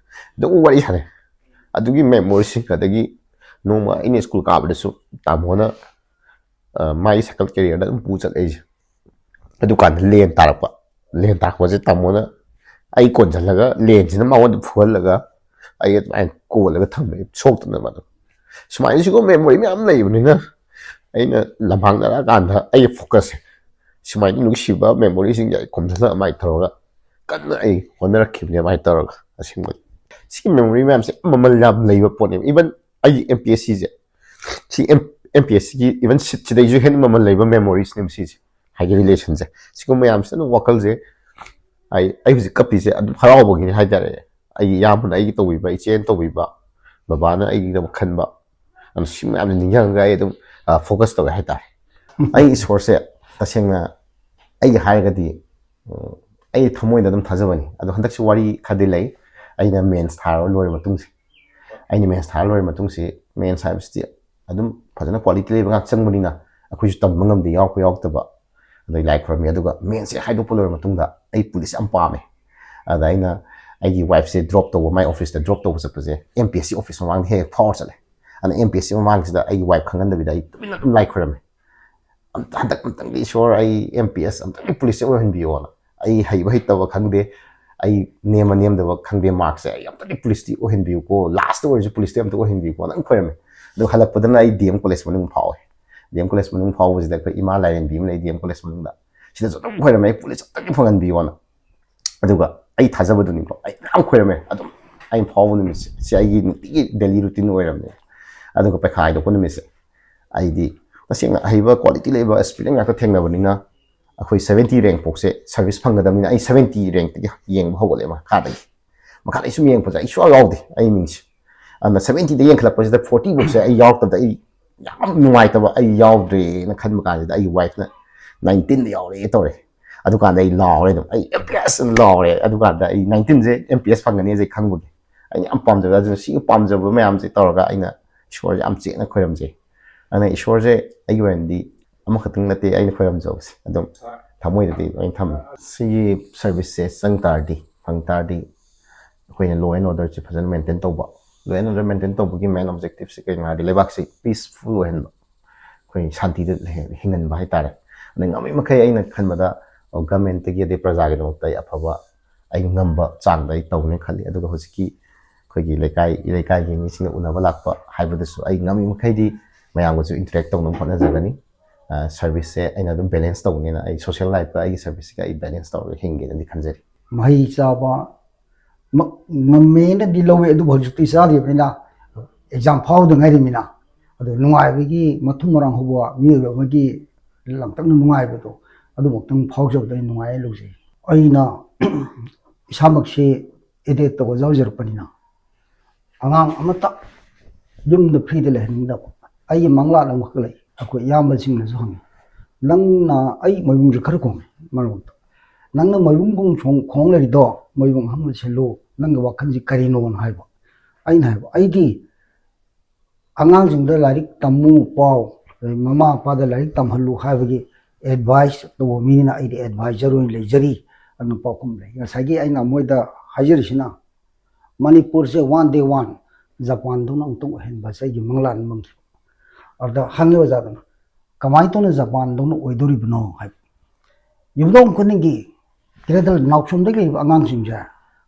ꯑꯗꯨꯝ ꯋꯥꯔꯤ ꯁꯥꯟꯅꯩ꯫ ꯑꯗꯨꯒꯤ ꯃꯦꯃꯣꯔꯤꯁꯤꯡ꯫ ꯑꯗꯒꯤ ꯅꯣꯡꯃ ꯑꯩꯅ ꯁ꯭ꯀꯨꯜ ꯀꯥꯕꯗꯁꯨ ꯇꯥꯃꯣꯅ, ꯑ, ꯃꯥꯒꯤ ꯁꯥꯏꯀꯜ ꯀꯦꯔꯤꯌꯔꯗ ꯑꯗꯨꯝ ꯄꯨ ꯆꯠꯂꯦ ꯑꯩꯁꯦ꯫ ꯑꯗꯨꯀꯥꯟꯗ ꯂꯦꯟ ꯇꯥꯔꯛꯄ꯫ ꯂꯦꯟ ꯇꯥꯔꯛꯄꯁꯦ ꯇꯥꯃꯣꯅ ꯑꯩ ꯀꯣꯟꯁꯤꯜꯂꯒ ꯂꯦꯟꯁꯤꯅ ꯃꯉꯣꯟꯗ ꯐꯨꯍꯜꯂꯒ ꯑꯩ ꯑꯗꯨꯃꯥꯏꯅ ꯀꯣꯜꯂꯒ ꯊꯝꯃꯦ, ꯁꯣꯛꯇꯅꯕ꯫ ꯑꯗꯨꯝ ꯁꯨꯃꯥꯏꯅ ꯁꯤꯒꯨꯝꯕ ꯃꯦꯃꯣꯔꯤ ꯃꯌꯥꯝ ꯂꯩꯕꯅꯤꯅ ꯑꯩꯅ ꯂꯝꯍꯥꯡꯅꯔꯛꯑꯀꯥꯟꯗ ꯑꯩꯒꯤ ꯐꯣꯀꯁꯁꯦ ꯁꯨꯃꯥꯏꯅ ꯅꯨꯡꯁꯤꯕ ꯃꯦꯃꯣꯔꯤꯁꯤꯡꯁꯦ ꯑꯩ ꯈꯣꯝꯖꯤꯜꯂꯒ ꯑꯗꯨꯃꯥꯏꯅ ꯇꯧꯔꯒ ꯀꯟꯅ ꯑꯩ ꯍꯣꯠꯅꯔꯛꯈꯤꯕꯅꯦ꯫ ꯑꯗꯨꯃꯥꯏꯅ ꯇꯧꯔꯒ ꯑꯁꯦꯡꯕꯗꯤ ꯁꯤꯒꯤ ꯃꯦꯃꯣꯔꯤ ꯃꯌꯥꯝꯁꯦ ꯌꯥꯝ ꯃꯃꯜ ꯌꯥꯝ ꯂꯩꯕ ꯄꯣꯠꯅꯦꯕ꯫ ꯏꯚꯟ ꯑꯩꯒꯤ ꯑꯦꯝ ꯄꯤ ꯑꯦꯁ ꯁꯤꯁꯦ, ꯁꯤ ꯑꯦꯝ ꯄꯤ ꯑꯦꯁ ꯁꯤꯒꯤ ꯏꯚꯟ ꯁꯤꯠꯁꯤꯗꯩꯁꯨ ꯍꯦꯟꯅ ꯃꯃꯜ ꯂꯩꯕ ꯃꯦꯃꯣꯔꯤꯁꯅꯦꯕ ꯁꯤꯁꯦ꯫ ꯍꯥꯏꯗꯤ ꯔꯤꯂꯦꯁꯟꯁꯦ, ꯁꯤꯒꯨꯝꯕ ꯃꯌꯥꯝꯁꯤꯅ ꯑꯗꯨꯝ ꯋꯥꯈꯜꯁꯦ ꯑꯩ ꯑꯩ ꯍꯧꯖꯤꯛ ꯀꯞꯄꯤꯁꯦ ꯑꯗꯨꯝ ꯍꯔꯥꯎꯕꯒꯤꯅꯤ ꯍꯥꯏꯇꯥꯔꯦ꯫ ꯑꯩꯒꯤ ꯏꯌꯥꯝꯕꯅ ꯑꯩꯒꯤ ꯇꯧꯕꯤꯕ, ꯏꯆꯦꯅ ꯇꯧꯕꯤꯕ, ꯕꯕꯥꯅ ꯑꯩꯒꯤꯗꯃꯛ ꯈꯟꯕ, ꯑꯗꯨ ꯁꯤ ꯃꯌꯥꯝꯁꯦ ꯅꯤꯡꯁꯤꯡꯉꯒ ꯑꯩ ꯑꯗꯨꯝ ꯐꯣꯀꯁ ꯇꯧꯋꯦ ꯍꯥꯏꯇꯥꯔꯦ꯫ ꯑꯩ ꯏꯁꯣꯔꯁꯦ ꯇꯁꯦꯡꯅ ꯑꯩꯒꯤ ꯍꯥꯏꯔꯒꯗꯤ, ꯎꯝ, ꯑꯩ ꯊꯃꯣꯏꯗ ꯑꯗꯨꯝ ꯊꯥꯖꯕꯅꯤ꯫ ꯑꯗꯣ ꯍꯟꯗꯛꯁꯤ ꯋꯥꯔꯤ ꯈꯔꯗꯤ ꯂꯩ꯫ ꯑꯩꯅ ꯃꯦꯟꯁ ꯊꯥꯔ ꯂꯣꯏꯔ ꯃꯇꯨꯡꯁꯦ, ꯑꯩꯅ ꯃꯦꯟꯁ ꯊꯥꯔ ꯂꯣꯏꯔ ꯃꯇꯨꯡꯁꯤ, ꯃꯦꯟꯁ ꯍꯥꯏꯕꯁꯤꯗꯤ ꯑꯗꯨꯝ ꯐꯖꯅ ꯀ꯭ꯋꯥꯂꯤꯇꯤ ꯂꯩꯕ ꯉꯥꯛ ꯆꯪꯕꯅꯤꯅ ꯑꯩꯈꯣꯏꯁꯨ ꯇꯝꯕ ꯉꯝꯗꯦ, ꯌꯥꯎꯔꯛꯄ ꯌꯥꯎꯔꯛꯇꯕ꯫ ꯑꯗꯩ ꯂꯥꯏ ꯈꯨꯔꯝꯃꯤ꯫ ꯑꯗꯨꯒ ꯃꯦꯟꯁꯦ ꯍꯥꯏꯗꯣꯛꯄ ꯂꯣꯏꯔ ꯃꯇꯨꯡꯗ ꯑꯩ ꯄꯨꯂꯤꯁ ꯌꯥꯝ ꯄꯥꯝꯃꯦ꯫ ꯑꯗ ꯑꯩꯅ ꯑꯩꯒꯤ ꯋꯥꯏꯐꯁꯦ ꯗ꯭ꯔꯣꯞ ꯇꯧꯕ, ꯃꯥꯏ ꯑꯣꯐꯤꯁꯇ ꯗ꯭ꯔꯣꯞ ꯇꯧꯕ ꯆꯠꯄꯁꯦ M P S C office ꯃꯃꯥꯡꯗ ꯍꯦꯛ ꯍꯦꯛ ꯐꯥꯎꯔ ꯆꯠꯂꯦ꯫ ꯑꯗꯨꯅ ꯑꯦꯝ ꯄꯤ ꯑꯦꯁ ꯁꯤ ꯃꯃꯥꯡꯁꯤꯗ ꯑꯩꯒꯤ ꯋꯥꯏꯐ ꯈꯪꯍꯟꯗꯕꯤꯗ ꯑꯩ ꯇꯨꯃꯤꯟꯅ ꯑꯗꯨꯝ ꯂꯥꯏ ꯈꯨꯔꯝꯃꯦ꯫ ꯑꯝꯇ ꯍꯟꯗꯛ ꯑꯝꯇꯪꯗꯤ ꯏꯁꯣꯔ, ꯑꯩ ꯑꯦꯝ ꯄꯤ ꯑꯦꯁ ꯑꯝꯇꯪꯗꯤ ꯄꯨꯂꯤꯁꯁꯦ ꯑꯣꯏꯍꯟꯕꯤꯌꯣꯅ꯫ ꯑꯩ ꯍꯩꯕ ꯍꯩꯇꯕ ꯈꯪꯗꯦ, ꯑꯩ ꯅꯦꯝꯕ ꯅꯦꯝꯗꯕ ꯈꯪꯗꯦ, ꯃꯥꯔꯛꯁꯦ ꯑꯩ ꯑꯝꯇꯪꯗꯤ ꯄꯨꯂꯤꯁꯇꯤ ꯑꯣꯏꯍꯟꯕꯤꯌꯨꯀꯣ, ꯂꯥꯁꯇ ꯑꯣꯏꯔꯁꯨ ꯄꯨꯂꯤꯁꯇꯤ ꯑꯝꯇ ꯑꯣꯏꯍꯟꯕꯤꯌꯨꯀꯣ, ꯑꯗꯨꯝ ꯈꯣꯏꯔꯝꯃꯦ꯫ ꯑꯗꯨ ꯍꯜꯂꯛꯄꯗꯅ ꯑꯩ ꯗꯤ ꯑꯦꯝ ꯀꯣꯂꯦꯖ ꯃꯅꯨꯡ ꯐꯥꯎꯋꯦ꯫ ꯗꯤ ꯑꯦꯝ ꯀꯣꯂꯦꯖ ꯃꯅꯨꯡ ꯐꯥꯎꯕꯁꯤꯗ ꯑꯩꯈꯣꯏ ꯏꯃꯥ ꯂꯥꯏꯔꯦꯝꯕꯤ ꯑꯃ ꯂꯩ ꯗꯤ ꯑꯦꯝ ꯀꯣꯂꯦꯖ ꯃꯅꯨꯡꯗ, ꯁꯤꯗꯁꯨ ꯑꯗꯨꯝ ꯈꯣꯏꯔꯝꯃꯦ, ꯑꯩ ꯄꯨꯂꯤꯁ ꯑꯝꯇꯪꯗꯤ ꯐꯪꯍꯟꯕꯤꯌꯣꯅ꯫ ꯑꯗꯨꯒ ꯑꯩ ꯊꯥꯖꯕꯗꯨꯅꯤꯀꯣ, ꯑꯩ ꯃꯌꯥꯝ ꯈꯣꯏꯔꯝꯃꯦ ꯑꯗꯨꯝ꯫ ꯑꯩꯅ ꯐꯥꯎꯕ ꯅꯨꯃꯤꯠꯁꯦ, ꯁꯤ ꯑꯩꯒꯤ ꯅꯨꯡꯇꯤꯒꯤ ꯗꯦꯂꯤ ꯔꯨꯇꯤꯟ ꯑꯣꯏꯔꯝꯅꯦ꯫ ꯑꯗꯨꯒ ꯄꯩꯈꯥ ꯍꯥꯏꯗꯣꯛꯄ ꯅꯨꯃꯤꯠꯁꯦ, ꯑꯩꯗꯤ ꯇꯁꯦꯡꯅ ꯑꯍꯩꯕ ꯀ꯭ꯋꯥꯂꯤꯇꯤ ꯂꯩꯕ ꯑꯦꯁꯄꯤꯔꯦꯟ ꯉꯥꯛꯇ ꯊꯦꯡꯅꯕꯅꯤꯅ, ꯑꯩꯈꯣꯏ ꯁꯕꯦꯟꯇꯤ ꯔꯦꯡꯛ ꯐꯥꯎꯁꯦ ꯁꯔꯚꯤꯁ ꯐꯪꯒꯗꯕꯅꯤꯅ, ꯑꯩ ꯁꯕꯦꯟꯇꯤ ꯔꯦꯡꯛꯇꯒꯤ ꯌꯦꯡꯕ ꯍꯧꯒꯠꯂꯦ ꯃꯈꯥꯗꯒꯤ꯫ ꯃꯈꯥꯗ ꯑꯩ ꯁꯨꯝ ꯌꯦꯡꯉꯛꯄꯁꯦ ꯑꯩ ꯁꯨꯡꯌꯥꯎ ꯌꯥꯎꯗꯦ ꯑꯩ ꯃꯤꯡꯁꯦ꯫ ꯑꯗꯨꯅ ꯁꯕꯦꯟꯇꯤꯗ ꯌꯦꯡꯈꯠꯂꯛꯄꯁꯤꯗ ꯐꯣꯔꯇꯤ ꯐꯥꯎꯁꯦ ꯑꯩ ꯌꯥꯎꯔꯛꯇꯕꯗ ꯑꯩ ꯌꯥꯝ ꯅꯨꯡꯉꯥꯏꯇꯕ, ꯑꯩ ꯌꯥꯎꯗ꯭ꯔꯦꯅ ꯈꯟꯕ ꯀꯥꯟꯁꯤꯗ ꯑꯩꯒꯤ ꯋꯥꯏꯐꯅ ꯅꯥꯏꯟꯇꯤꯟꯗ ꯌꯥꯎꯔꯛꯑꯦ ꯇꯧꯔꯦ꯫ ꯑꯗꯨꯀꯥꯟꯗ ꯑꯩ ꯂꯥꯎꯔꯦ ꯑꯗꯨꯝ, "ꯑꯩ ꯑꯦꯝ ꯄꯤ ꯑꯦꯁ!" ꯑꯅ ꯂꯥꯎꯔꯦ꯫ ꯑꯗꯨꯀꯥꯟꯗ ꯑꯩ ꯅꯥꯏꯟꯇꯤꯟꯁꯦ ꯑꯦꯝ ꯄꯤ ꯑꯦꯁ ꯐꯪꯒꯅꯤ ꯑꯩꯁꯦ ꯈꯪꯕꯒꯤ꯫ ꯑꯩꯅ ꯌꯥꯝ ꯄꯥꯝꯖꯕ, ꯑꯗꯨꯅ ꯁꯤꯒꯤ ꯄꯥꯝꯖꯕ ꯃꯌꯥꯝꯁꯦ ꯇꯧꯔꯒ ꯑꯩꯅ ꯏꯁꯣꯔꯁꯦ ꯌꯥꯝ ꯆꯦꯠꯅ ꯈꯣꯏꯔꯝꯖꯩ꯫ ꯑꯗꯨꯅ ꯏꯁꯣꯔꯁꯦ ꯑꯩꯒꯤ ꯑꯣꯏꯅꯗꯤ ꯑꯃꯈꯛꯇꯪ ꯅꯠꯇꯦ ꯑꯩꯅ ꯈꯣꯏꯔꯝꯖꯕꯁꯦ, ꯑꯗꯨꯝ ꯊꯃꯣꯏꯗꯗꯤ ꯂꯣꯏꯅ ꯊꯝꯃꯦ꯫ ꯁꯤꯒꯤ ꯁꯔꯚꯤꯁꯁꯦ ꯆꯪ ꯇꯥꯔꯗꯤ, ꯐꯪ ꯇꯥꯔꯗꯤ, ꯑꯩꯈꯣꯏꯅ law and orderꯁꯦ ꯐꯖꯅ maintain ꯇꯧꯕ, law and order maintain ꯇꯧꯕꯒꯤ main objectiveꯁꯦ ꯀꯩꯅꯣ ꯍꯥꯏꯔꯗꯤ ꯂꯩꯕꯥꯛꯁꯤ peaceful ꯑꯣꯏꯍꯟꯕ, ꯑꯩꯈꯣꯏ ꯁꯥꯟꯇꯤꯗ ꯂꯩ-, ꯍꯤꯡꯍꯟꯕ ꯍꯥꯏꯇꯥꯔꯦ꯫ ꯑꯗꯩ ꯉꯝꯃꯤ ꯃꯈꯩ ꯑꯩꯅ ꯈꯟꯕꯗ governmentꯇꯒꯤ ꯑꯗꯩ ꯄ꯭ꯔꯖꯥꯒꯤꯗꯃꯛꯇ ꯑꯩ ꯑꯐꯕ ꯑꯩ ꯉꯝꯕ ꯆꯥꯡꯗ ꯑꯩ ꯇꯧꯅꯦ ꯈꯜꯂꯤ꯫ ꯑꯗꯨꯒ ꯍꯧꯖꯤꯛꯀꯤ ꯑꯩꯈꯣꯏꯒꯤ ꯂꯩꯀꯥꯏ, ꯏꯔꯩꯀꯥꯏꯒꯤ ꯃꯤꯁꯤꯡꯅ ꯎꯅꯕ ꯂꯥꯛꯄ ꯍꯥꯏꯕꯗꯁꯨ ꯑꯩ ꯉꯝꯃꯤ ꯃꯈꯩꯗꯤ ꯃꯌꯥꯝꯒꯁꯨ interact ꯇꯧꯅꯕ ꯍꯣꯠꯅꯖꯒꯅꯤ꯫ ꯑ, serviceꯁꯦ ꯑꯩꯅ ꯑꯗꯨꯝ balance ꯇꯧꯅꯦꯅ, ꯑꯩ social lifeꯀ ꯑꯩꯒꯤ serviceꯀ ꯑꯩ balance ꯇꯧꯔꯒ ꯍꯤꯡꯒꯦꯅꯗꯤ ꯈꯟꯖꯔꯤ꯫ ꯃꯍꯩ ꯆꯥꯕ ꯃ-, ꯉꯝꯃꯦꯅꯗꯤ ꯂꯧꯋꯦ, ꯑꯗꯨꯕꯨ ꯍꯧꯖꯤꯛꯇꯤ ꯆꯥꯗ꯭ꯔꯤꯕꯅꯤꯅ exam ꯐꯥꯎꯗ ꯉꯥꯏꯔꯤꯃꯤꯅ꯫ ꯑꯗꯣ ꯅꯨꯡꯉꯥꯏꯕꯒꯤ ꯃꯊꯨꯝ ꯃꯔꯥꯡ ꯍꯧꯕ ꯃꯤꯑꯣꯏꯕ ꯑꯃꯒꯤ ꯂꯥꯡꯇꯛꯅ ꯅꯨꯡꯉꯥꯏꯕꯗꯣ, ꯑꯗꯨꯃꯛꯇꯪ ꯐꯥꯎꯖꯕꯗ ꯑꯩ ꯅꯨꯡꯉꯥꯏ ꯂꯧꯖꯩ꯫ ꯑꯩꯅ ꯏꯁꯥꯃꯛꯁꯤ ꯑꯦꯗꯦꯠꯇ ꯑꯣꯖꯥ ꯑꯣꯏꯖꯔꯛꯄꯅꯤꯅ ꯑꯉꯥꯡ ꯑꯃꯠꯇ ꯌꯨꯝꯗ ꯐ꯭ꯔꯤꯗ ꯂꯩꯍꯟꯅꯤꯡꯗꯕ꯫ ꯑꯩꯒꯤ ꯃꯪꯂꯥꯟ ꯑꯃꯈꯛ ꯂꯩ꯫ ꯑꯩꯈꯣꯏ ꯏꯌꯥꯝꯕꯁꯤꯡꯅꯁꯨ ꯍꯪꯉꯤ, "ꯅꯪꯅ ꯑꯩ ꯃꯣꯏꯕꯨꯡꯁꯦ ꯈꯔ ꯈꯣꯡꯉꯦ ꯃꯔꯛ ꯃꯔꯛꯇ꯫ ꯅꯪꯅ ꯃꯣꯏꯕꯨꯡ ꯈꯣꯡ ꯈꯣꯡ ꯂꯩꯔꯤꯗꯣ, ꯃꯣꯏꯕꯨꯡ ꯑꯍꯥꯟꯕ ꯁꯤꯜꯂꯨ, ꯅꯪꯒꯤ ꯋꯥꯈꯜꯁꯤ ꯀꯔꯤꯅꯣꯅ?" ꯍꯥꯏꯕ꯫ ꯑꯩꯅ ꯍꯥꯏꯕ, "ꯑꯩꯗꯤ ꯑꯉꯥꯡꯁꯤꯡꯗ ꯂꯥꯏꯔꯤꯛ ꯇꯝꯃꯨ ꯄꯥꯎ, ꯑꯗꯩ ꯃꯃꯥ ꯃꯄꯥꯗ ꯂꯥꯏꯔꯤꯛ ꯇꯝꯍꯜꯂꯨ ꯍꯥꯏꯕꯒꯤ ꯑꯦꯗꯚꯥꯏꯁ ꯇꯧꯕ ꯃꯤꯅꯤꯅ ꯑꯩꯗꯤ ꯑꯦꯗꯚꯥꯏꯖꯔ ꯑꯣꯏꯅ ꯂꯩꯖꯔꯤ" ꯑꯗꯨꯅ ꯄꯥꯎꯈꯨꯝ ꯂꯩ꯫ ꯉꯁꯥꯏꯒꯤ ꯑꯩꯅ ꯃꯣꯏꯗ ꯍꯥꯏꯖꯔꯤꯁꯤꯅ, ꯃꯅꯤꯄꯨꯔꯁꯦ ꯋꯥꯟ ꯗꯦ ꯋꯥꯟ ꯖꯄꯥꯟꯗꯧꯅ ꯑꯃꯨꯛꯇꯪ ꯑꯣꯏꯍꯟꯕꯁꯦ ꯑꯩꯒꯤ ꯃꯪꯂꯥꯟ ꯃꯪꯈꯤꯕ꯫ ꯑꯗꯨꯗ ꯍꯪꯉꯦ ꯑꯣꯖꯥꯗꯨꯅ, "ꯀꯃꯥꯏꯅ ꯇꯧꯅ ꯖꯄꯥꯟꯗꯧꯅ ꯑꯣꯏꯗꯣꯔꯤꯕꯅꯣ?" ꯍꯥꯏꯕ꯫ ꯌꯨꯝꯊꯣꯡ ꯈꯨꯗꯤꯡꯒꯤ ꯒ꯭ꯔꯦꯇꯔ ꯅꯥꯎꯁꯣꯝꯗꯒꯤ ꯂꯩꯔꯤꯕ ꯑꯉꯥꯡꯁꯤꯡꯁꯦ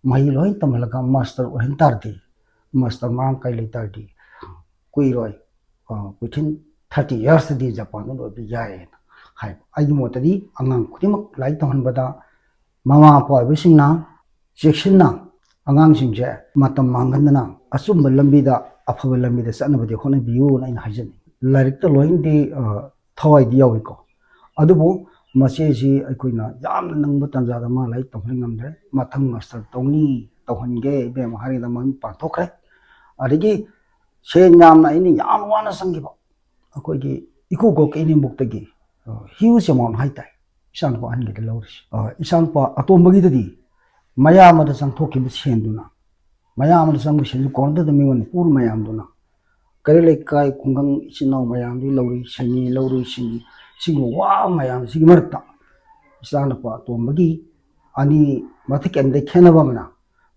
ꯃꯍꯩ ꯂꯣꯏ ꯇꯝꯍꯜꯂꯒ ꯃꯥꯁꯇꯔ ꯑꯣꯏꯍꯟ ꯇꯥꯔꯗꯤ, ꯃꯥꯁꯇꯔ ꯃꯔꯥꯡ ꯀꯥꯏ ꯂꯩ ꯇꯥꯔꯗꯤ, ꯀꯨꯏꯔꯣꯏ, within thirty yearsꯇꯗꯤ ꯖꯄꯥꯟꯗ ꯂꯣꯏꯕ ꯌꯥꯏꯌꯦꯅ ꯍꯥꯏꯕ꯫ ꯑꯩꯒꯤ ꯃꯣꯠꯇꯗꯤ ꯑꯉꯥꯡ ꯈꯨꯗꯤꯡꯃꯛ ꯂꯥꯏꯔꯤꯛ ꯇꯝꯍꯟꯕꯗ ꯃꯃꯥ ꯃꯄꯥ ꯑꯣꯏꯕꯁꯤꯡꯅ ꯆꯦꯛꯁꯤꯟꯅ ꯑꯉꯥꯡꯁꯤꯡꯁꯦ ꯃꯇꯝ ꯃꯥꯡꯍꯟꯗꯅ ꯑꯆꯨꯝꯕ ꯂꯝꯕꯤꯗ, ꯑꯐꯕ ꯂꯝꯕꯤꯗ ꯆꯠꯅꯕꯗꯤ ꯍꯣꯠꯅꯕꯤꯌꯨꯅ ꯑꯩꯅ ꯍꯥꯏꯖꯅꯤꯡꯉꯤ꯫ ꯂꯥꯏꯔꯤꯛꯇ ꯂꯣꯏꯅꯗꯤ, ꯑ, ꯊꯋꯥꯏꯗꯤ ꯌꯥꯎꯏꯀꯣ, ꯑꯗꯨꯕꯨ ꯃꯆꯦꯁꯤ ꯑꯩꯈꯣꯏꯅ ꯌꯥꯝꯅ ꯅꯪꯕ ꯇꯥꯟꯖꯥꯗ ꯃꯥ ꯂꯥꯏꯔꯤꯛ ꯇꯝꯍꯟ ꯉꯝꯗ꯭ꯔꯦ꯫ ꯃꯊꯪ ꯃꯥꯁꯇꯔ ꯇꯧꯅꯤ, ꯇꯧꯍꯟꯒꯦ ꯏꯕꯦꯝꯃ ꯍꯥꯏꯔꯒ ꯃꯃꯤꯠ ꯄꯥꯡꯊꯣꯛꯈ꯭ꯔꯦ꯫ ꯑꯗꯒꯤ ꯁꯦꯟ ꯌꯥꯝꯅ ꯑꯩꯅ ꯌꯥꯝ ꯋꯥꯅ ꯆꯪꯈꯤꯕ ꯑꯩꯈꯣꯏꯒꯤ ꯏꯀꯨꯕꯣꯛꯀꯤ ꯏꯅꯦꯝꯕꯣꯛꯇꯒꯤ, ꯑ, huge amount ꯍꯥꯏꯇꯥꯔꯦ, ꯏꯆꯥꯅꯨꯄꯥ ꯑꯍꯟꯒꯤꯗ ꯂꯧꯔꯤꯁꯤ꯫ ꯑ, ꯏꯆꯥꯅꯨꯄꯥ ꯑꯇꯣꯝꯕꯒꯤꯗꯗꯤ ꯃꯌꯥꯝꯕꯗ ꯆꯪꯊꯣꯛꯈꯤꯕ ꯁꯦꯟꯗꯨꯅ, ꯃꯌꯥꯝꯕꯗ ꯆꯪꯕ ꯁꯦꯟꯗꯨ ꯀꯣꯟꯅꯗꯗ ꯃꯤꯉꯣꯟꯗ ꯄꯨꯔ ꯃꯌꯥꯝꯗꯨꯅ ꯀꯩꯔꯣꯜ ꯂꯩꯀꯥꯏ ꯈꯨꯡꯒꯪ ꯏꯆꯤꯟ ꯏꯅꯥꯎ ꯃꯌꯥꯝꯗꯒꯤ ꯂꯧꯔꯤ, ꯁꯤꯡꯉꯤ, ꯂꯧꯔꯤ, ꯁꯤꯡꯉꯤ꯫ ꯁꯤꯒꯨꯝꯕ ꯋꯥꯕ ꯃꯌꯥꯝꯁꯤꯒꯤ ꯃꯔꯛꯇ ꯏꯆꯥꯅꯨꯄꯥ ꯑꯇꯣꯝꯕꯒꯤ ꯑꯅꯤ ꯃꯊꯛ ꯀꯩꯝꯇ ꯈꯦꯠꯅꯕ ꯑꯃꯅ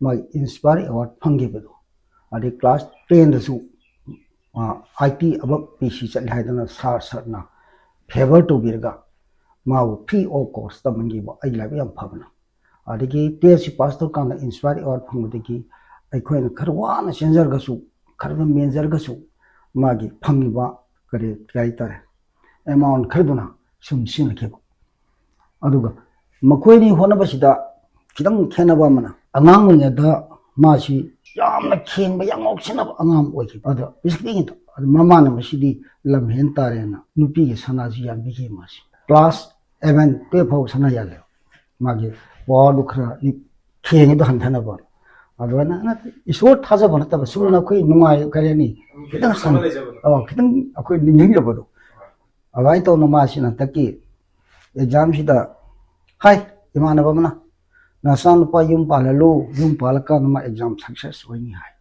ꯃꯥꯒꯤ ꯏꯟꯁꯄꯥꯌꯔ ꯑꯦꯋꯥꯔꯗ ꯐꯪꯈꯤꯕꯗꯣ, ꯑꯗꯩ ꯀ꯭ꯂꯥꯁ ꯇꯦꯟꯗꯁꯨ, ꯑꯥꯏ ꯇꯤ ꯑꯕꯞ ꯄꯤ ꯁꯤ ꯆꯠꯂꯦ ꯍꯥꯏꯗꯅ ꯁꯥꯔ ꯁꯥꯔꯅ ꯐꯦꯚꯔ ꯇꯧꯕꯤꯔꯒ ꯃꯥꯕꯨ free of cost ꯇꯝꯍꯟꯈꯤꯕ ꯑꯩ ꯂꯥꯏꯕꯛ ꯌꯥꯝ ꯐꯕꯅ꯫ ꯑꯗꯒꯤ ꯇꯦꯟꯁꯤ ꯄꯥꯁ ꯇꯧꯔꯀꯥꯟꯗ ꯏꯟꯁꯄꯥꯌꯔ ꯑꯦꯋꯥꯔꯗ ꯐꯪꯕꯗꯒꯤ ꯑꯩꯈꯣꯏꯅ ꯈꯔ ꯋꯥꯅ ꯆꯦꯟꯖꯔꯒꯁꯨ, ꯈꯔ ꯑꯗꯨꯝ ꯃꯦꯟꯖꯔꯒꯁꯨ, ꯃꯥꯒꯤ ꯐꯪꯉꯤꯕ ꯀꯔꯤ, ꯀꯔꯤ ꯍꯥꯏꯇꯥꯔꯦ, ꯑꯦꯃꯥꯎꯟ ꯈꯔꯗꯨꯅ ꯁꯨꯝ ꯁꯤꯖꯤꯟꯅꯈꯤꯕ꯫ ꯑꯗꯨꯒ ꯃꯈꯣꯏꯅꯤ ꯍꯣꯠꯅꯕꯁꯤꯗ ꯈꯤꯇꯪ ꯈꯦꯠꯅꯕ ꯑꯃꯅ, ꯑꯉꯥꯡ ꯑꯣꯏꯔꯤꯉꯩꯗ ꯃꯥꯁꯤ ꯌꯥꯝꯅ ꯈꯦꯡꯕ, ꯌꯥꯝ ꯉꯥꯎꯁꯤꯟꯅꯕ ꯑꯉꯥꯡ ꯑꯃ ꯑꯣꯏꯈꯤꯕ꯫ ꯑꯗꯣ ꯄꯤꯁꯛ ꯄꯤꯛꯏꯉꯩꯗ ꯑꯗꯨ ꯃꯃꯥꯅ ꯃꯁꯤꯗꯤ ꯂꯝ ꯍꯦꯟ ꯇꯥꯔꯦꯅ ꯅꯨꯄꯤꯒꯤ ꯁꯅꯥꯁꯤ ꯌꯥꯟꯕꯤꯈꯤ꯫ ꯃꯥꯁꯤ ꯀ꯭ꯂꯥꯁ ꯑꯦꯂꯚꯦꯟ, ꯇꯨꯌꯦꯜꯐ ꯐꯥꯎ ꯁꯅꯥ ꯌꯥꯜꯂꯦ꯫ ꯃꯥꯒꯤ ꯄꯋꯥꯔꯗꯨ ꯈꯔ ꯊꯦꯡꯉꯤꯗꯣ ꯍꯟꯊꯅꯕ꯫ ꯑꯗꯨꯃꯥꯏꯅ ꯅꯠꯇꯦ, ꯏꯁꯣꯔ ꯊꯥꯖꯕ ꯅꯠꯇꯕ, ꯁꯨꯝ ꯑꯩꯈꯣꯏ ꯅꯨꯡꯉꯥꯏ, ꯀꯔꯤ ꯍꯥꯏꯅꯤ, ꯈꯤꯇꯪ ꯁꯟ-, ꯑꯃ ꯂꯩꯖꯕꯗꯣ꯫ ꯑꯣ, ꯈꯤꯇꯪ ꯑꯩꯈꯣꯏ ꯅꯤꯡꯁꯤꯡꯖꯕꯗꯣ꯫ ꯑꯗꯨꯃꯥꯏꯅ ꯇꯧꯅ ꯃꯥꯁꯤꯅ ꯍꯟꯗꯛꯀꯤ ꯑꯦꯛꯖꯥꯝꯁꯤꯗ ꯍꯥꯏ, ꯏꯃꯥꯟꯅꯕ ꯑꯃꯅ, "ꯅꯆꯥꯅꯨꯄꯥ ꯌꯨꯝ ꯄꯥꯜꯍꯜꯂꯨ, ꯌꯨꯝ ꯄꯥꯜꯂꯀꯥꯟꯗ ꯃꯥ ꯑꯦꯛꯖꯥꯝ ꯁꯛꯁꯦꯁ ꯑꯣꯏꯅꯤ" ꯍꯥꯏ꯫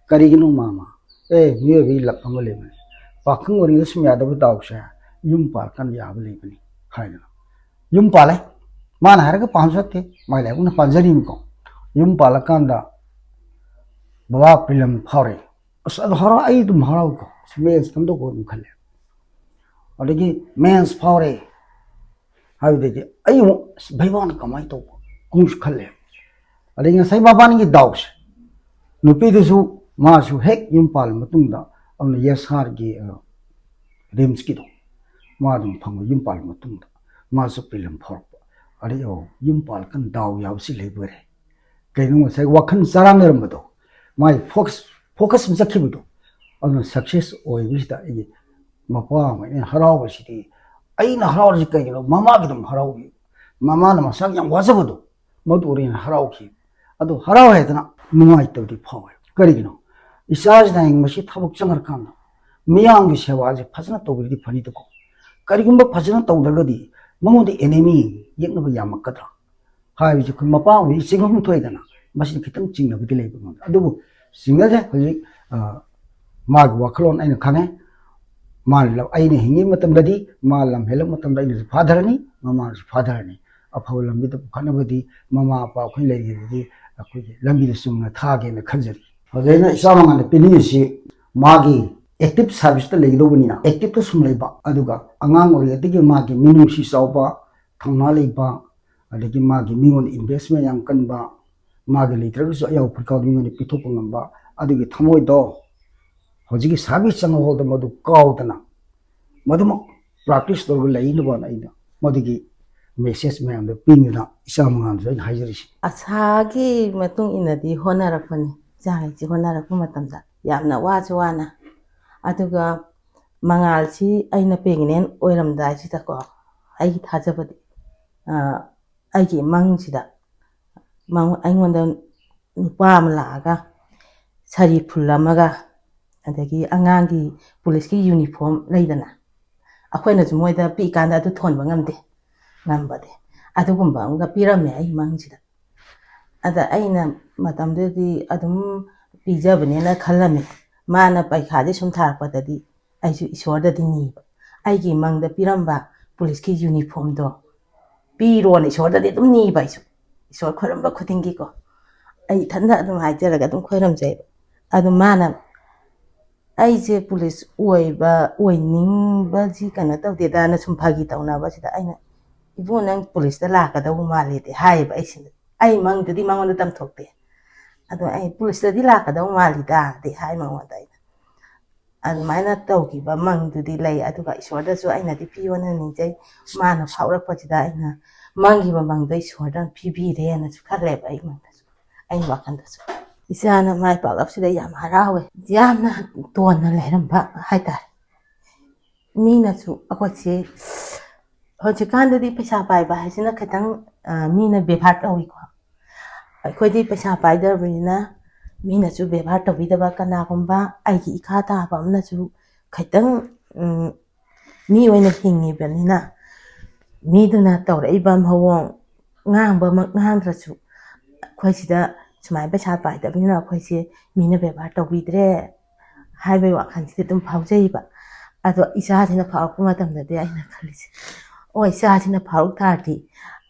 "ꯀꯔꯤꯒꯤꯅꯣ ꯃꯥꯃ?" "ꯑꯦ, ꯃꯤꯑꯣꯏꯕꯒꯤ ꯂꯛ ꯑꯃ ꯂꯩꯕꯅꯤ, ꯄꯥꯈꯪ ꯑꯣꯏꯔꯤꯉꯩꯗ ꯁꯨꯝ ꯌꯥꯗꯕ ꯗꯥꯎꯁꯦ ꯌꯨꯝ ꯄꯥꯜꯀꯥꯟꯗ ꯌꯥꯕ ꯂꯩꯕꯅꯤ" ꯍꯥꯏꯗꯅ ꯌꯨꯝ ꯄꯥꯜꯂꯦ꯫ ꯃꯥꯅ ꯍꯥꯏꯔꯒ ꯄꯥꯟꯁꯨ ꯅꯠꯇꯦ, ꯃꯥꯏ ꯂꯥꯏꯕꯛꯅ ꯄꯥꯟꯖꯔꯤꯅꯤꯀꯣ꯫ ꯌꯨꯝ ꯄꯥꯜꯂꯀꯥꯟꯗ ꯕꯕꯥ ꯄ꯭ꯔꯤꯂꯝ ꯐꯥꯎꯔꯦ꯫ ꯑꯁ, ꯑꯗꯨ ꯍꯔꯥꯎ, ꯑꯩ ꯑꯗꯨꯝ ꯍꯔꯥꯎꯏꯀꯣ, ꯑꯁ, ꯃꯦꯟꯁ ꯀꯝꯗꯧꯕ ꯑꯗꯨꯝ ꯈꯜꯂꯦ꯫ ꯑꯗꯒꯤ ꯃꯦꯟꯁ ꯐꯥꯎꯔꯦ ꯍꯥꯏꯕꯗꯩꯗꯤ ꯑꯩ ꯑꯃꯨꯛ, "ꯑꯁ, ꯚꯩꯕꯥꯅ ꯀꯃꯥꯏꯅ ꯇꯧꯕ?" ꯑꯃꯨꯛꯁꯨ ꯈꯜꯂꯦ꯫ ꯑꯗꯩ ꯉꯁꯥꯏ ꯃꯕꯥꯅꯤꯒꯤ ꯗꯥꯎꯁꯦ, ꯅꯨꯄꯤꯗꯨꯁꯨ, ꯃꯥꯁꯨ ꯍꯦꯛ ꯌꯨꯝ ꯄꯥꯜꯂ ꯃꯇꯨꯡꯗ ꯑꯗꯨꯅ ꯌꯦꯁ ꯁꯥꯔꯒꯤ, ꯑ, ꯔꯤꯝꯁꯀꯤꯗꯣ, ꯃꯥ ꯑꯗꯨꯝ ꯐꯪꯕ, ꯌꯨꯝ ꯄꯥꯜꯂ ꯃꯇꯨꯡꯗ ꯃꯥꯁꯨ ꯄ꯭ꯔꯤꯂꯝ ꯐꯥꯎꯔꯛꯄ꯫ ꯑꯗꯩ, "ꯑꯣ, ꯌꯨꯝ ꯄꯥꯜꯂꯀꯥꯟꯗ ꯗꯥꯎ ꯌꯥꯕꯁꯤ ꯂꯩꯕ ꯑꯣꯏꯔꯦ"꯫ ꯀꯩꯅꯣ ꯉꯁꯥꯏ ꯋꯥꯈꯜ ꯆꯔꯥꯡꯅꯔꯝꯕꯗꯣ, ꯃꯥꯏ ꯐꯣꯀꯁ, ꯐꯣꯀꯁ ꯑꯃ ꯆꯠꯈꯤꯕꯗꯣ, ꯑꯗꯨꯅ ꯁꯛꯁꯦꯁ ꯑꯣꯏꯕꯁꯤꯗ ꯑꯩꯒꯤ ꯃꯄꯥ ꯑꯃ ꯑꯩꯅ ꯍꯔꯥꯎꯕꯁꯤꯗꯤ, ꯑꯩꯅ ꯍꯔꯥꯎꯔꯤꯁꯤ ꯀꯩꯒꯤꯅꯣ? ꯃꯃꯥꯒꯤꯗꯃꯛ ꯍꯔꯥꯎꯏ꯫ ꯃꯃꯥꯅ ꯃꯁꯥꯒꯤ ꯌꯥꯝ ꯋꯥꯖꯕꯗꯣ, ꯃꯗꯨ ꯎꯔꯦꯅ ꯍꯔꯥꯎꯈꯤ꯫ ꯑꯗꯨ ꯍꯔꯥꯎ ꯍꯥꯏꯗꯅ ꯅꯨꯡꯉꯥꯏꯇꯕꯗꯤ ꯐꯥꯎꯋꯦ꯫ ꯀꯔꯤꯒꯤꯅꯣ? ꯏꯆꯥꯁꯤꯅ ꯍꯌꯦꯡ ꯃꯁꯤ ꯊꯕꯛ ꯆꯪꯈ꯭ꯔꯀꯥꯟꯗ ꯃꯤꯌꯥꯝꯒꯤ ꯁꯦꯕꯥꯁꯦ ꯐꯖꯅ ꯇꯧꯕꯤꯔꯗꯤ ꯐꯅꯤꯗꯀꯣ꯫ ꯀꯔꯤꯒꯨꯝꯕ ꯐꯖꯅ ꯇꯧꯗ꯭ꯔꯒꯗꯤ ꯃꯉꯣꯟꯗ ꯑꯦꯅꯦꯃꯤ ꯌꯦꯛꯅꯕ ꯌꯥꯝꯃꯛꯀꯗ꯭ꯔꯥ ꯍꯥꯏꯕꯁꯤ ꯑꯩꯈꯣꯏ ꯃꯄꯥ ꯑꯣꯏꯕꯒꯤ ꯆꯤꯡꯅꯐꯝ ꯊꯣꯛꯑꯦꯗꯅ, ꯃꯁꯤꯗ ꯈꯤꯇꯪ ꯆꯤꯡꯅꯕꯗꯤ ꯂꯩꯕ ꯉꯝꯗꯦ꯫ ꯑꯗꯨꯕꯨ ꯆꯤꯡꯅꯗꯦ꯫ ꯍꯧꯖꯤꯛ, ꯑ, ꯃꯥꯒꯤ ꯋꯥꯈꯜꯂꯣꯟ ꯑꯩꯅ ꯈꯪꯉꯦ꯫ ꯃꯥꯅ ꯂꯝ-, ꯑꯩꯅ ꯍꯤꯡꯉꯤꯕ ꯃꯇꯝꯗꯗꯤ ꯃꯥ ꯂꯝ ꯍꯦꯜꯂꯛꯄ ꯃꯇꯝꯗ ꯑꯩꯅꯁꯨ ꯐꯥꯊꯔꯅꯤ, ꯃꯃꯥꯅꯁꯨ ꯐꯥꯊꯔꯅꯤ꯫ ꯑꯐꯕ ꯂꯝꯕꯤꯗ ꯄꯨꯈꯠꯅꯕꯗꯤ ꯃꯃꯥ ꯃꯄꯥ ꯑꯩꯈꯣꯏ ꯂꯩꯔꯤꯉꯩꯗꯗꯤ ꯑꯩꯈꯣꯏꯒꯤ ꯂꯝꯕꯤꯗ ꯆꯨꯝꯅ ꯊꯥꯒꯦꯅ ꯈꯟꯖꯔꯤ꯫ ꯍꯧꯖꯤꯛ ꯑꯩꯅ ꯏꯆꯥ ꯃꯉꯥꯜꯗ ꯄꯤꯅꯤꯡꯉꯤꯁꯤ ꯃꯥꯒꯤ ꯑꯦꯛꯇꯤꯞ ꯁꯥꯔꯚꯤꯁꯇ ꯂꯩꯒꯗꯧꯕꯅꯤꯅ, ꯑꯦꯛꯇꯤꯞꯇ ꯁꯨꯝ ꯂꯩꯕ, ꯑꯗꯨꯒ ꯑꯉꯥꯡ ꯑꯣꯏꯔꯤꯉꯩꯗꯒꯤ ꯃꯥꯒꯤ ꯃꯤꯅꯨꯡꯁꯤ ꯆꯥꯎꯕ, ꯊꯧꯅꯥ ꯂꯩꯕ, ꯑꯗꯒꯤ ꯃꯥꯒꯤ ꯃꯤꯉꯣꯟꯗ ꯏꯟꯚꯦꯁꯃꯦꯟ ꯌꯥꯝ ꯀꯟꯕ, ꯃꯥꯒꯤ ꯂꯩꯇ꯭ꯔꯒꯁꯨ ꯑꯌꯥꯎ ꯐꯨꯔꯤꯀꯥꯎꯗ ꯃꯤꯉꯣꯟꯗ ꯄꯤꯊꯣꯛꯄ ꯉꯝꯕ, ꯑꯗꯨꯒꯤ ꯊꯃꯣꯏꯗꯣ ꯍꯧꯖꯤꯛꯀꯤ ꯁꯥꯔꯚꯤꯁ ꯆꯪꯉꯐꯥꯎꯗ ꯃꯗꯨ ꯀꯥꯎꯗꯅ ꯃꯗꯨꯃꯛ ꯄ꯭ꯔꯥꯛꯇꯤꯁ ꯇꯧꯔꯒ ꯂꯩꯅꯕꯅ ꯑꯩꯅ ꯃꯗꯨꯒꯤ ꯃꯦꯁꯦꯖ ꯃꯌꯥꯝꯗꯣ ꯄꯤꯅꯤꯅ ꯏꯆꯥ ꯃꯉꯥꯜꯗꯁꯨ ꯑꯩꯅ ꯍꯥꯏꯖꯔꯤꯁꯤ꯫ ꯑꯁꯥꯒꯤ ꯃꯇꯨꯡ ꯏꯟꯅꯗꯤ ꯍꯣꯠꯅꯔꯛꯄꯅꯤ, ꯏꯆꯥꯈꯩꯁꯤ ꯍꯣꯠꯅꯔꯛꯄ ꯃꯇꯝꯗ ꯌꯥꯝꯅ ꯋꯥꯁꯨ ꯋꯥꯅ꯫ ꯑꯗꯨꯒ ꯃꯉꯥꯜꯁꯤ ꯑꯩꯅ ꯄ꯭ꯔꯦꯒꯅꯦꯟ ꯑꯣꯏꯔꯝꯗꯥꯏꯁꯤꯗꯀꯣ, ꯑꯩꯒꯤ ꯊꯥꯖꯕꯗꯤ, ꯑ, ꯑꯩꯒꯤ ꯃꯪꯁꯤꯗ ꯃꯉꯣ-, ꯑꯩꯉꯣꯟꯗ ꯅꯨꯄꯥ ꯑꯃ ꯂꯥꯛꯑꯒ ꯁꯥꯔꯤ ꯐꯨꯜ ꯑꯃꯒ, ꯑꯗꯒꯤ ꯑꯉꯥꯡꯒꯤ ꯄꯨꯂꯤꯁꯀꯤ ꯌꯨꯅꯤꯐꯣꯔꯝ ꯂꯩꯗꯅ, ꯑꯩꯈꯣꯏꯅꯁꯨ ꯃꯣꯏꯗ ꯄꯤꯛꯏꯀꯥꯟꯗ ꯑꯗꯨ ꯊꯣꯟꯕ ꯉꯝꯗꯦ, ꯉꯝꯕꯗꯤ, ꯑꯗꯨꯒꯨꯝꯕ ꯑꯃꯒ ꯄꯤꯔꯝꯃꯦ ꯑꯩ ꯃꯪꯁꯤꯗ꯫ ꯑꯗ ꯑꯩꯅ ꯃꯇꯝꯗꯨꯗꯗꯤ ꯑꯗꯨꯝ ꯄꯤꯖꯕꯅꯦꯅ ꯈꯜꯂꯝꯃꯦ꯫ ꯃꯥꯅ ꯄꯩꯈꯥꯁꯦ ꯁꯨꯝ ꯊꯥꯔꯛꯄꯗꯗꯤ ꯑꯩꯁꯨ ꯏꯁꯣꯔꯗꯗꯤ ꯅꯤꯕ, ꯑꯩꯒꯤ ꯃꯪꯗ ꯄꯤꯔꯝꯕ ꯄꯨꯂꯤꯁꯀꯤ ꯌꯨꯅꯤꯐꯣꯔꯝꯗꯣ ꯄꯤꯔꯣꯅ ꯏꯁꯣꯔꯗꯗꯤ ꯑꯗꯨꯝ ꯅꯤꯕ꯫ ꯑꯩꯁꯨ ꯏꯁꯣꯔ ꯈꯣꯏꯔꯝꯕ ꯈꯨꯗꯤꯡꯒꯤꯀꯣ, ꯑꯩ ꯏꯊꯟꯗ ꯑꯗꯨꯝ ꯍꯥꯏꯖꯔꯒ ꯑꯗꯨꯝ ꯈꯣꯏꯔꯝꯖꯩꯕ꯫ ꯑꯗꯣ ꯃꯥꯅ ꯑꯩꯁꯦ ꯄꯨꯂꯤꯁ ꯑꯣꯏꯕ, ꯑꯣꯏꯅꯤꯡꯕꯁꯤ ꯀꯩꯅꯣ ꯇꯧꯗꯦꯗꯅ ꯁꯨꯝ ꯐꯥꯒꯤ ꯇꯧꯅꯕꯁꯤꯗ ꯑꯩꯅ, "ꯏꯕꯨꯡ, ꯅꯪ ꯄꯨꯂꯤꯁꯇ ꯂꯥꯛꯀꯗꯧꯕ ꯃꯥꯜꯂꯦꯗꯤ" ꯍꯥꯏꯌꯦꯕ ꯑꯩꯁꯤꯅ꯫ ꯑꯩ ꯃꯪꯗꯨꯗꯤ ꯃꯉꯣꯟꯗ ꯇꯝꯊꯣꯛꯇꯦ꯫ ꯑꯗꯣ ꯑꯩ, "ꯄꯨꯂꯤꯁꯇꯗꯤ ꯂꯥꯛꯀꯗꯧ ꯃꯥꯜꯂꯤꯗꯥꯗꯤ" ꯍꯥꯏ ꯃꯉꯣꯟꯗ ꯑꯩꯅ꯫ ꯑꯗꯨꯃꯥꯏꯅ ꯇꯧꯈꯤꯕ ꯃꯪꯗꯨꯗꯤ ꯂꯩ꯫ ꯑꯗꯨꯒ ꯏꯁꯣꯔꯗꯁꯨ ꯑꯩꯅꯗꯤ ꯄꯤꯌꯣꯅ ꯅꯤꯖꯩ꯫ ꯃꯥꯅ ꯐꯥꯎꯔꯛꯄꯁꯤꯗ ꯑꯩꯅ ꯃꯪꯈꯤꯕ ꯃꯪꯗꯣ ꯏꯁꯣꯔꯗ ꯄꯤꯕꯤꯔꯦꯅꯁꯨ ꯈꯜꯂꯦꯕ ꯑꯩ ꯃꯪꯗꯁꯨ, ꯑꯩ ꯋꯥꯈꯜꯗꯁꯨ꯫ ꯏꯆꯥꯅ ꯃꯥꯏ ꯄꯥꯛꯂꯛꯄꯁꯤꯗ ꯌꯥꯝ ꯍꯔꯥꯎꯋꯦ꯫ ꯌꯥꯝꯅ ꯇꯣꯟꯅ ꯂꯩꯔꯝꯕ ꯍꯥꯏꯇꯥꯔꯦ꯫ ꯃꯤꯅꯁꯨ ꯑꯩꯈꯣꯏꯁꯦ, ꯍꯧꯖꯤꯛꯀꯥꯟꯗꯗꯤ ꯄꯩꯁꯥ ꯄꯥꯏꯕ ꯍꯥꯏꯁꯤꯅ ꯈꯤꯇꯪ, ꯑ, ꯃꯤꯅ ꯕꯦꯕꯥꯔ ꯇꯧꯏꯀꯣ꯫ ꯑꯩꯈꯣꯏꯗꯤ ꯄꯩꯁꯥ ꯄꯥꯏꯗ꯭ꯔꯕꯅꯤꯅ ꯃꯤꯅꯁꯨ ꯕꯦꯕꯥꯔ ꯇꯧꯕꯤꯗꯕ, ꯀꯅꯥꯒꯨꯝꯕ ꯑꯩꯒꯤ ꯏꯈꯥ ꯇꯥꯕ ꯑꯃꯅꯁꯨ ꯈꯤꯇꯪ, ꯎꯝ, ꯃꯤ ꯑꯣꯏꯅ ꯍꯤꯡꯉꯤꯕꯅꯤꯅ ꯃꯤꯗꯨꯅ ꯇꯧꯔꯛꯏꯕ ꯃꯑꯣꯡ, ꯉꯥꯡꯕꯃꯛ ꯉꯥꯡꯗ꯭ꯔꯁꯨ, ꯑꯩꯈꯣꯏ ꯁꯤꯗ ꯁꯨꯃꯥꯏꯅ ꯄꯩꯁꯥ ꯄꯥꯏꯗꯕꯅꯤꯅ ꯑꯩꯈꯣꯏꯁꯦ ꯃꯤꯅ ꯕꯦꯕꯥꯔ ꯇꯧꯕꯤꯗ꯭ꯔꯦ ꯍꯥꯏꯕꯒꯤ ꯋꯥꯈꯜꯁꯤꯗꯤ ꯑꯗꯨꯝ ꯐꯥꯎꯖꯩꯕ꯫ ꯑꯗꯣ ꯏꯆꯥꯁꯤꯅ ꯐꯥꯎꯔꯛꯄ ꯃꯇꯝꯗꯗꯤ ꯑꯩꯅ ꯈꯜꯂꯤꯁꯦ, "ꯑꯣ, ꯏꯆꯥꯁꯤꯅ ꯐꯥꯎꯔꯛ ꯇꯥꯔꯗꯤ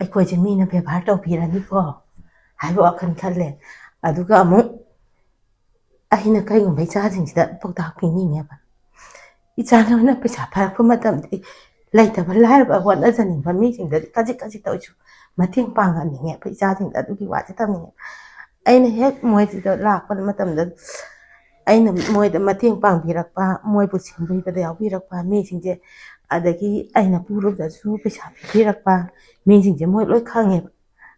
ꯑꯩꯈꯣꯏꯁꯦ ꯃꯤꯅ ꯕꯦꯕꯥꯔ ꯇꯧꯕꯤꯔꯅꯤꯀꯣ" ꯍꯥꯏꯕ ꯋꯥꯈꯜ ꯈꯜꯂꯦ꯫ ꯑꯗꯨꯒ ꯑꯃꯨꯛ ꯑꯩꯅ ꯀꯩꯒꯨꯝꯕ ꯏꯆꯥꯁꯤꯡꯁꯤꯗ ꯄꯥꯎꯇꯥꯛ ꯄꯤꯅꯤꯡꯉꯦꯕ, ꯏꯆꯥ ꯅꯣꯏꯅ ꯄꯩꯁꯥ ꯄꯥꯏꯔꯛꯄ ꯃꯇꯝꯗꯗꯤ ꯂꯩꯇꯕ ꯂꯥꯏꯔꯕ ꯍꯣꯠꯅꯖꯅꯤꯡꯕ ꯃꯤꯁꯤꯡꯗꯗꯤ ꯈꯖꯤꯛ ꯈꯖꯤꯛꯇ ꯑꯣꯏꯁꯨ ꯃꯇꯦꯡ ꯄꯥꯡꯍꯟꯅꯤꯡꯉꯦ꯫ ꯑꯩꯈꯣꯏ ꯏꯆꯥꯁꯤꯡꯗ ꯑꯗꯨꯒꯤ ꯋꯥꯁꯦ ꯇꯝꯅꯤꯡꯉꯦ꯫ ꯑꯩꯅ ꯍꯦꯛ ꯃꯣꯏꯁꯤꯗ ꯂꯥꯛꯄ ꯃꯇꯝꯗ ꯑꯩꯅ ꯃꯣꯏꯗ ꯃꯇꯦꯡ ꯄꯥꯡꯕꯤꯔꯛꯄ, ꯃꯣꯏꯕꯨ ꯁꯦꯝꯕꯤꯕꯗ ꯌꯥꯎꯕꯤꯔꯛꯄ ꯃꯤꯁꯤꯡꯁꯦ, ꯑꯗꯒꯤ ꯑꯩꯅ ꯄꯨꯔꯨꯕꯗꯁꯨ ꯄꯩꯁꯥ ꯄꯤꯕꯤꯔꯛꯄ ꯃꯤꯁꯤꯡꯁꯦ ꯃꯣꯏ ꯂꯣꯏ ꯈꯪꯉꯦꯕ꯫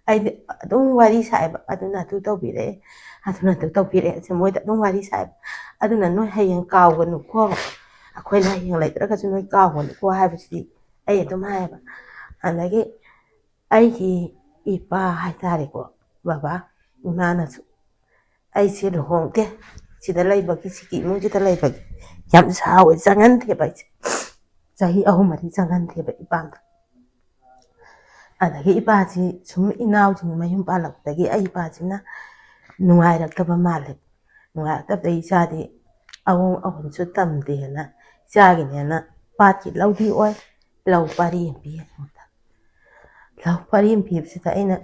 ꯑꯩꯗꯤ ꯑꯗꯨꯝ ꯋꯥꯔꯤ ꯁꯥꯏꯕ, "ꯑꯗꯨꯅ ꯑꯗꯨ ꯇꯧꯕꯤꯔꯛꯑꯦ, ꯑꯗꯨꯅ ꯑꯗꯨ ꯇꯧꯕꯤꯔꯛꯑꯦ", ꯁꯦ ꯃꯣꯏꯗ ꯑꯗꯨꯝ ꯋꯥꯔꯤ ꯁꯥꯏꯕ꯫ "ꯑꯗꯨꯅ ꯅꯣꯏ ꯍꯌꯦꯡ ꯀꯥꯎꯒꯅꯨꯀꯣ, ꯑꯩꯈꯣꯏꯅ ꯍꯌꯦꯡ ꯂꯩꯇ꯭ꯔꯒꯁꯨ ꯅꯣꯏ ꯀꯥꯎꯒꯅꯨꯀꯣ" ꯍꯥꯏꯕꯁꯤꯗꯤ ꯑꯩ ꯑꯗꯨꯝ ꯍꯥꯏꯌꯦꯕ꯫ ꯑꯗꯒꯤ ꯑꯩꯒꯤ ꯏꯄꯥ ꯍꯥꯏꯇꯥꯔꯦꯀꯣ, ꯕꯕꯥ, ꯏꯃꯥꯅꯁꯨ ꯑꯩꯁꯦ ꯂꯨꯍꯣꯡꯗꯦ, ꯁꯤꯗ ꯂꯩꯕꯒꯤ, ꯁꯤꯒꯤ ꯏꯃꯨꯡꯁꯤꯗ ꯂꯩꯕꯒꯤ ꯌꯥꯝ ꯁꯥꯎꯋꯦ, ꯆꯪꯍꯟꯗꯦꯕ ꯑꯩꯁꯦ꯫ ꯆꯍꯤ ꯑꯍꯨꯝ ꯃꯔꯤ ꯆꯪꯍꯟꯗꯦꯕ ꯏꯄꯥꯗ꯫ ꯑꯗꯒꯤ ꯏꯄꯥꯁꯤ ꯁꯨꯝ ꯏꯅꯥꯎꯁꯤꯡ ꯃꯌꯨꯝ ꯄꯥꯜꯂꯛꯄꯗꯒꯤ ꯑꯩ ꯏꯄꯥꯁꯤꯅ ꯅꯨꯡꯉꯥꯏꯔꯛꯇꯕ ꯃꯥꯜꯂꯦ꯫ ꯅꯨꯡꯉꯥꯏꯔꯛꯇꯕꯗꯒꯤ ꯏꯆꯥꯗꯤ ꯑꯋꯣꯡ ꯑꯍꯨꯝꯁꯨ ꯇꯝꯗꯦꯅ, ꯏꯆꯥꯒꯤꯅꯦꯅ ꯄꯥꯠꯀꯤ ꯂꯧꯗꯤ ꯑꯣꯏ, ꯂꯧ ꯄꯔꯤ ꯑꯃ ꯄꯤ ꯑꯩꯉꯣꯟꯗ꯫ ꯂꯧ ꯄꯔꯤ ꯑꯃ ꯄꯤꯕꯁꯤꯗ ꯑꯩꯅ,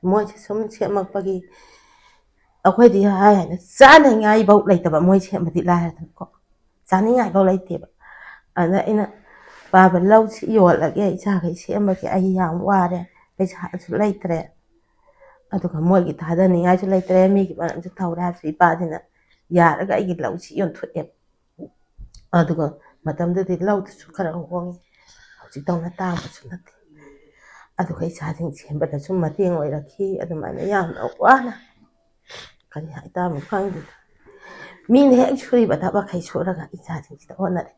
ꯃꯣꯏꯁꯦ ꯁꯨꯝ ꯁꯦꯝꯃꯛꯄꯒꯤ ꯑꯩꯈꯣꯏꯗꯤ ꯍꯥꯏ ꯍꯥꯏꯅ ꯆꯥꯅꯤꯡꯉꯥꯏꯐꯧ ꯂꯩꯇꯕ, ꯃꯣꯏ ꯁꯦꯝꯕꯗꯤ ꯂꯥꯏꯔꯗꯅꯀꯣ, ꯆꯥꯅꯤꯡꯉꯥꯏꯐꯧ ꯂꯩꯇꯦꯕ꯫ ꯑꯗ ꯑꯩꯅ, "ꯄꯥꯕ, ꯂꯧꯁꯤ ꯌꯣꯜꯂꯒꯦ, ꯏꯆꯥꯈꯩ ꯁꯦꯝꯃꯒꯦ, ꯑꯩ ꯌꯥꯝ ꯋꯥꯔꯦ, ꯄꯩꯁꯥꯁꯨ ꯂꯩꯇ꯭ꯔꯦ, ꯑꯗꯨꯒ ꯃꯣꯏꯒꯤ ꯊꯥꯗꯅꯤꯡꯉꯥꯏꯁꯨ ꯂꯩꯇ꯭ꯔꯦ, ꯃꯤꯒꯤ ꯃꯔꯝꯁꯨ ꯇꯧꯔꯦ" ꯍꯥꯏꯕꯁꯤ ꯏꯄꯥꯁꯤꯅ ꯌꯥꯔꯒ ꯑꯩꯒꯤ ꯂꯧꯁꯤ ꯌꯣꯟꯊꯣꯛꯑꯦꯕ꯫ ꯑꯗꯨꯒ ꯃꯇꯝꯗꯨꯗꯤ ꯂꯧꯗꯨꯁꯨ ꯈꯔ ꯍꯣꯡꯉꯤ, ꯍꯧꯖꯤꯛꯇꯧꯅ ꯇꯥꯡꯕꯁꯨ ꯅꯠꯇꯦ꯫ ꯑꯗꯨꯒ ꯏꯆꯥꯁꯤꯡ ꯁꯦꯝꯕꯗꯁꯨ ꯃꯇꯦꯡ ꯑꯣꯏꯔꯛꯈꯤ꯫ ꯑꯗꯨꯃꯥꯏꯅ ꯌꯥꯝꯅ ꯋꯥꯅ, ꯀꯔꯤ ꯍꯥꯏꯇꯥꯕꯅꯣ ꯈꯪꯗꯦ, ꯃꯤꯅ ꯍꯦꯛ ꯁꯨꯔꯤꯕ ꯊꯕꯛꯈꯩ ꯁꯨꯔꯒ ꯏꯆꯥꯁꯤꯡꯁꯤꯗ ꯍꯣꯠꯅꯔꯦ꯫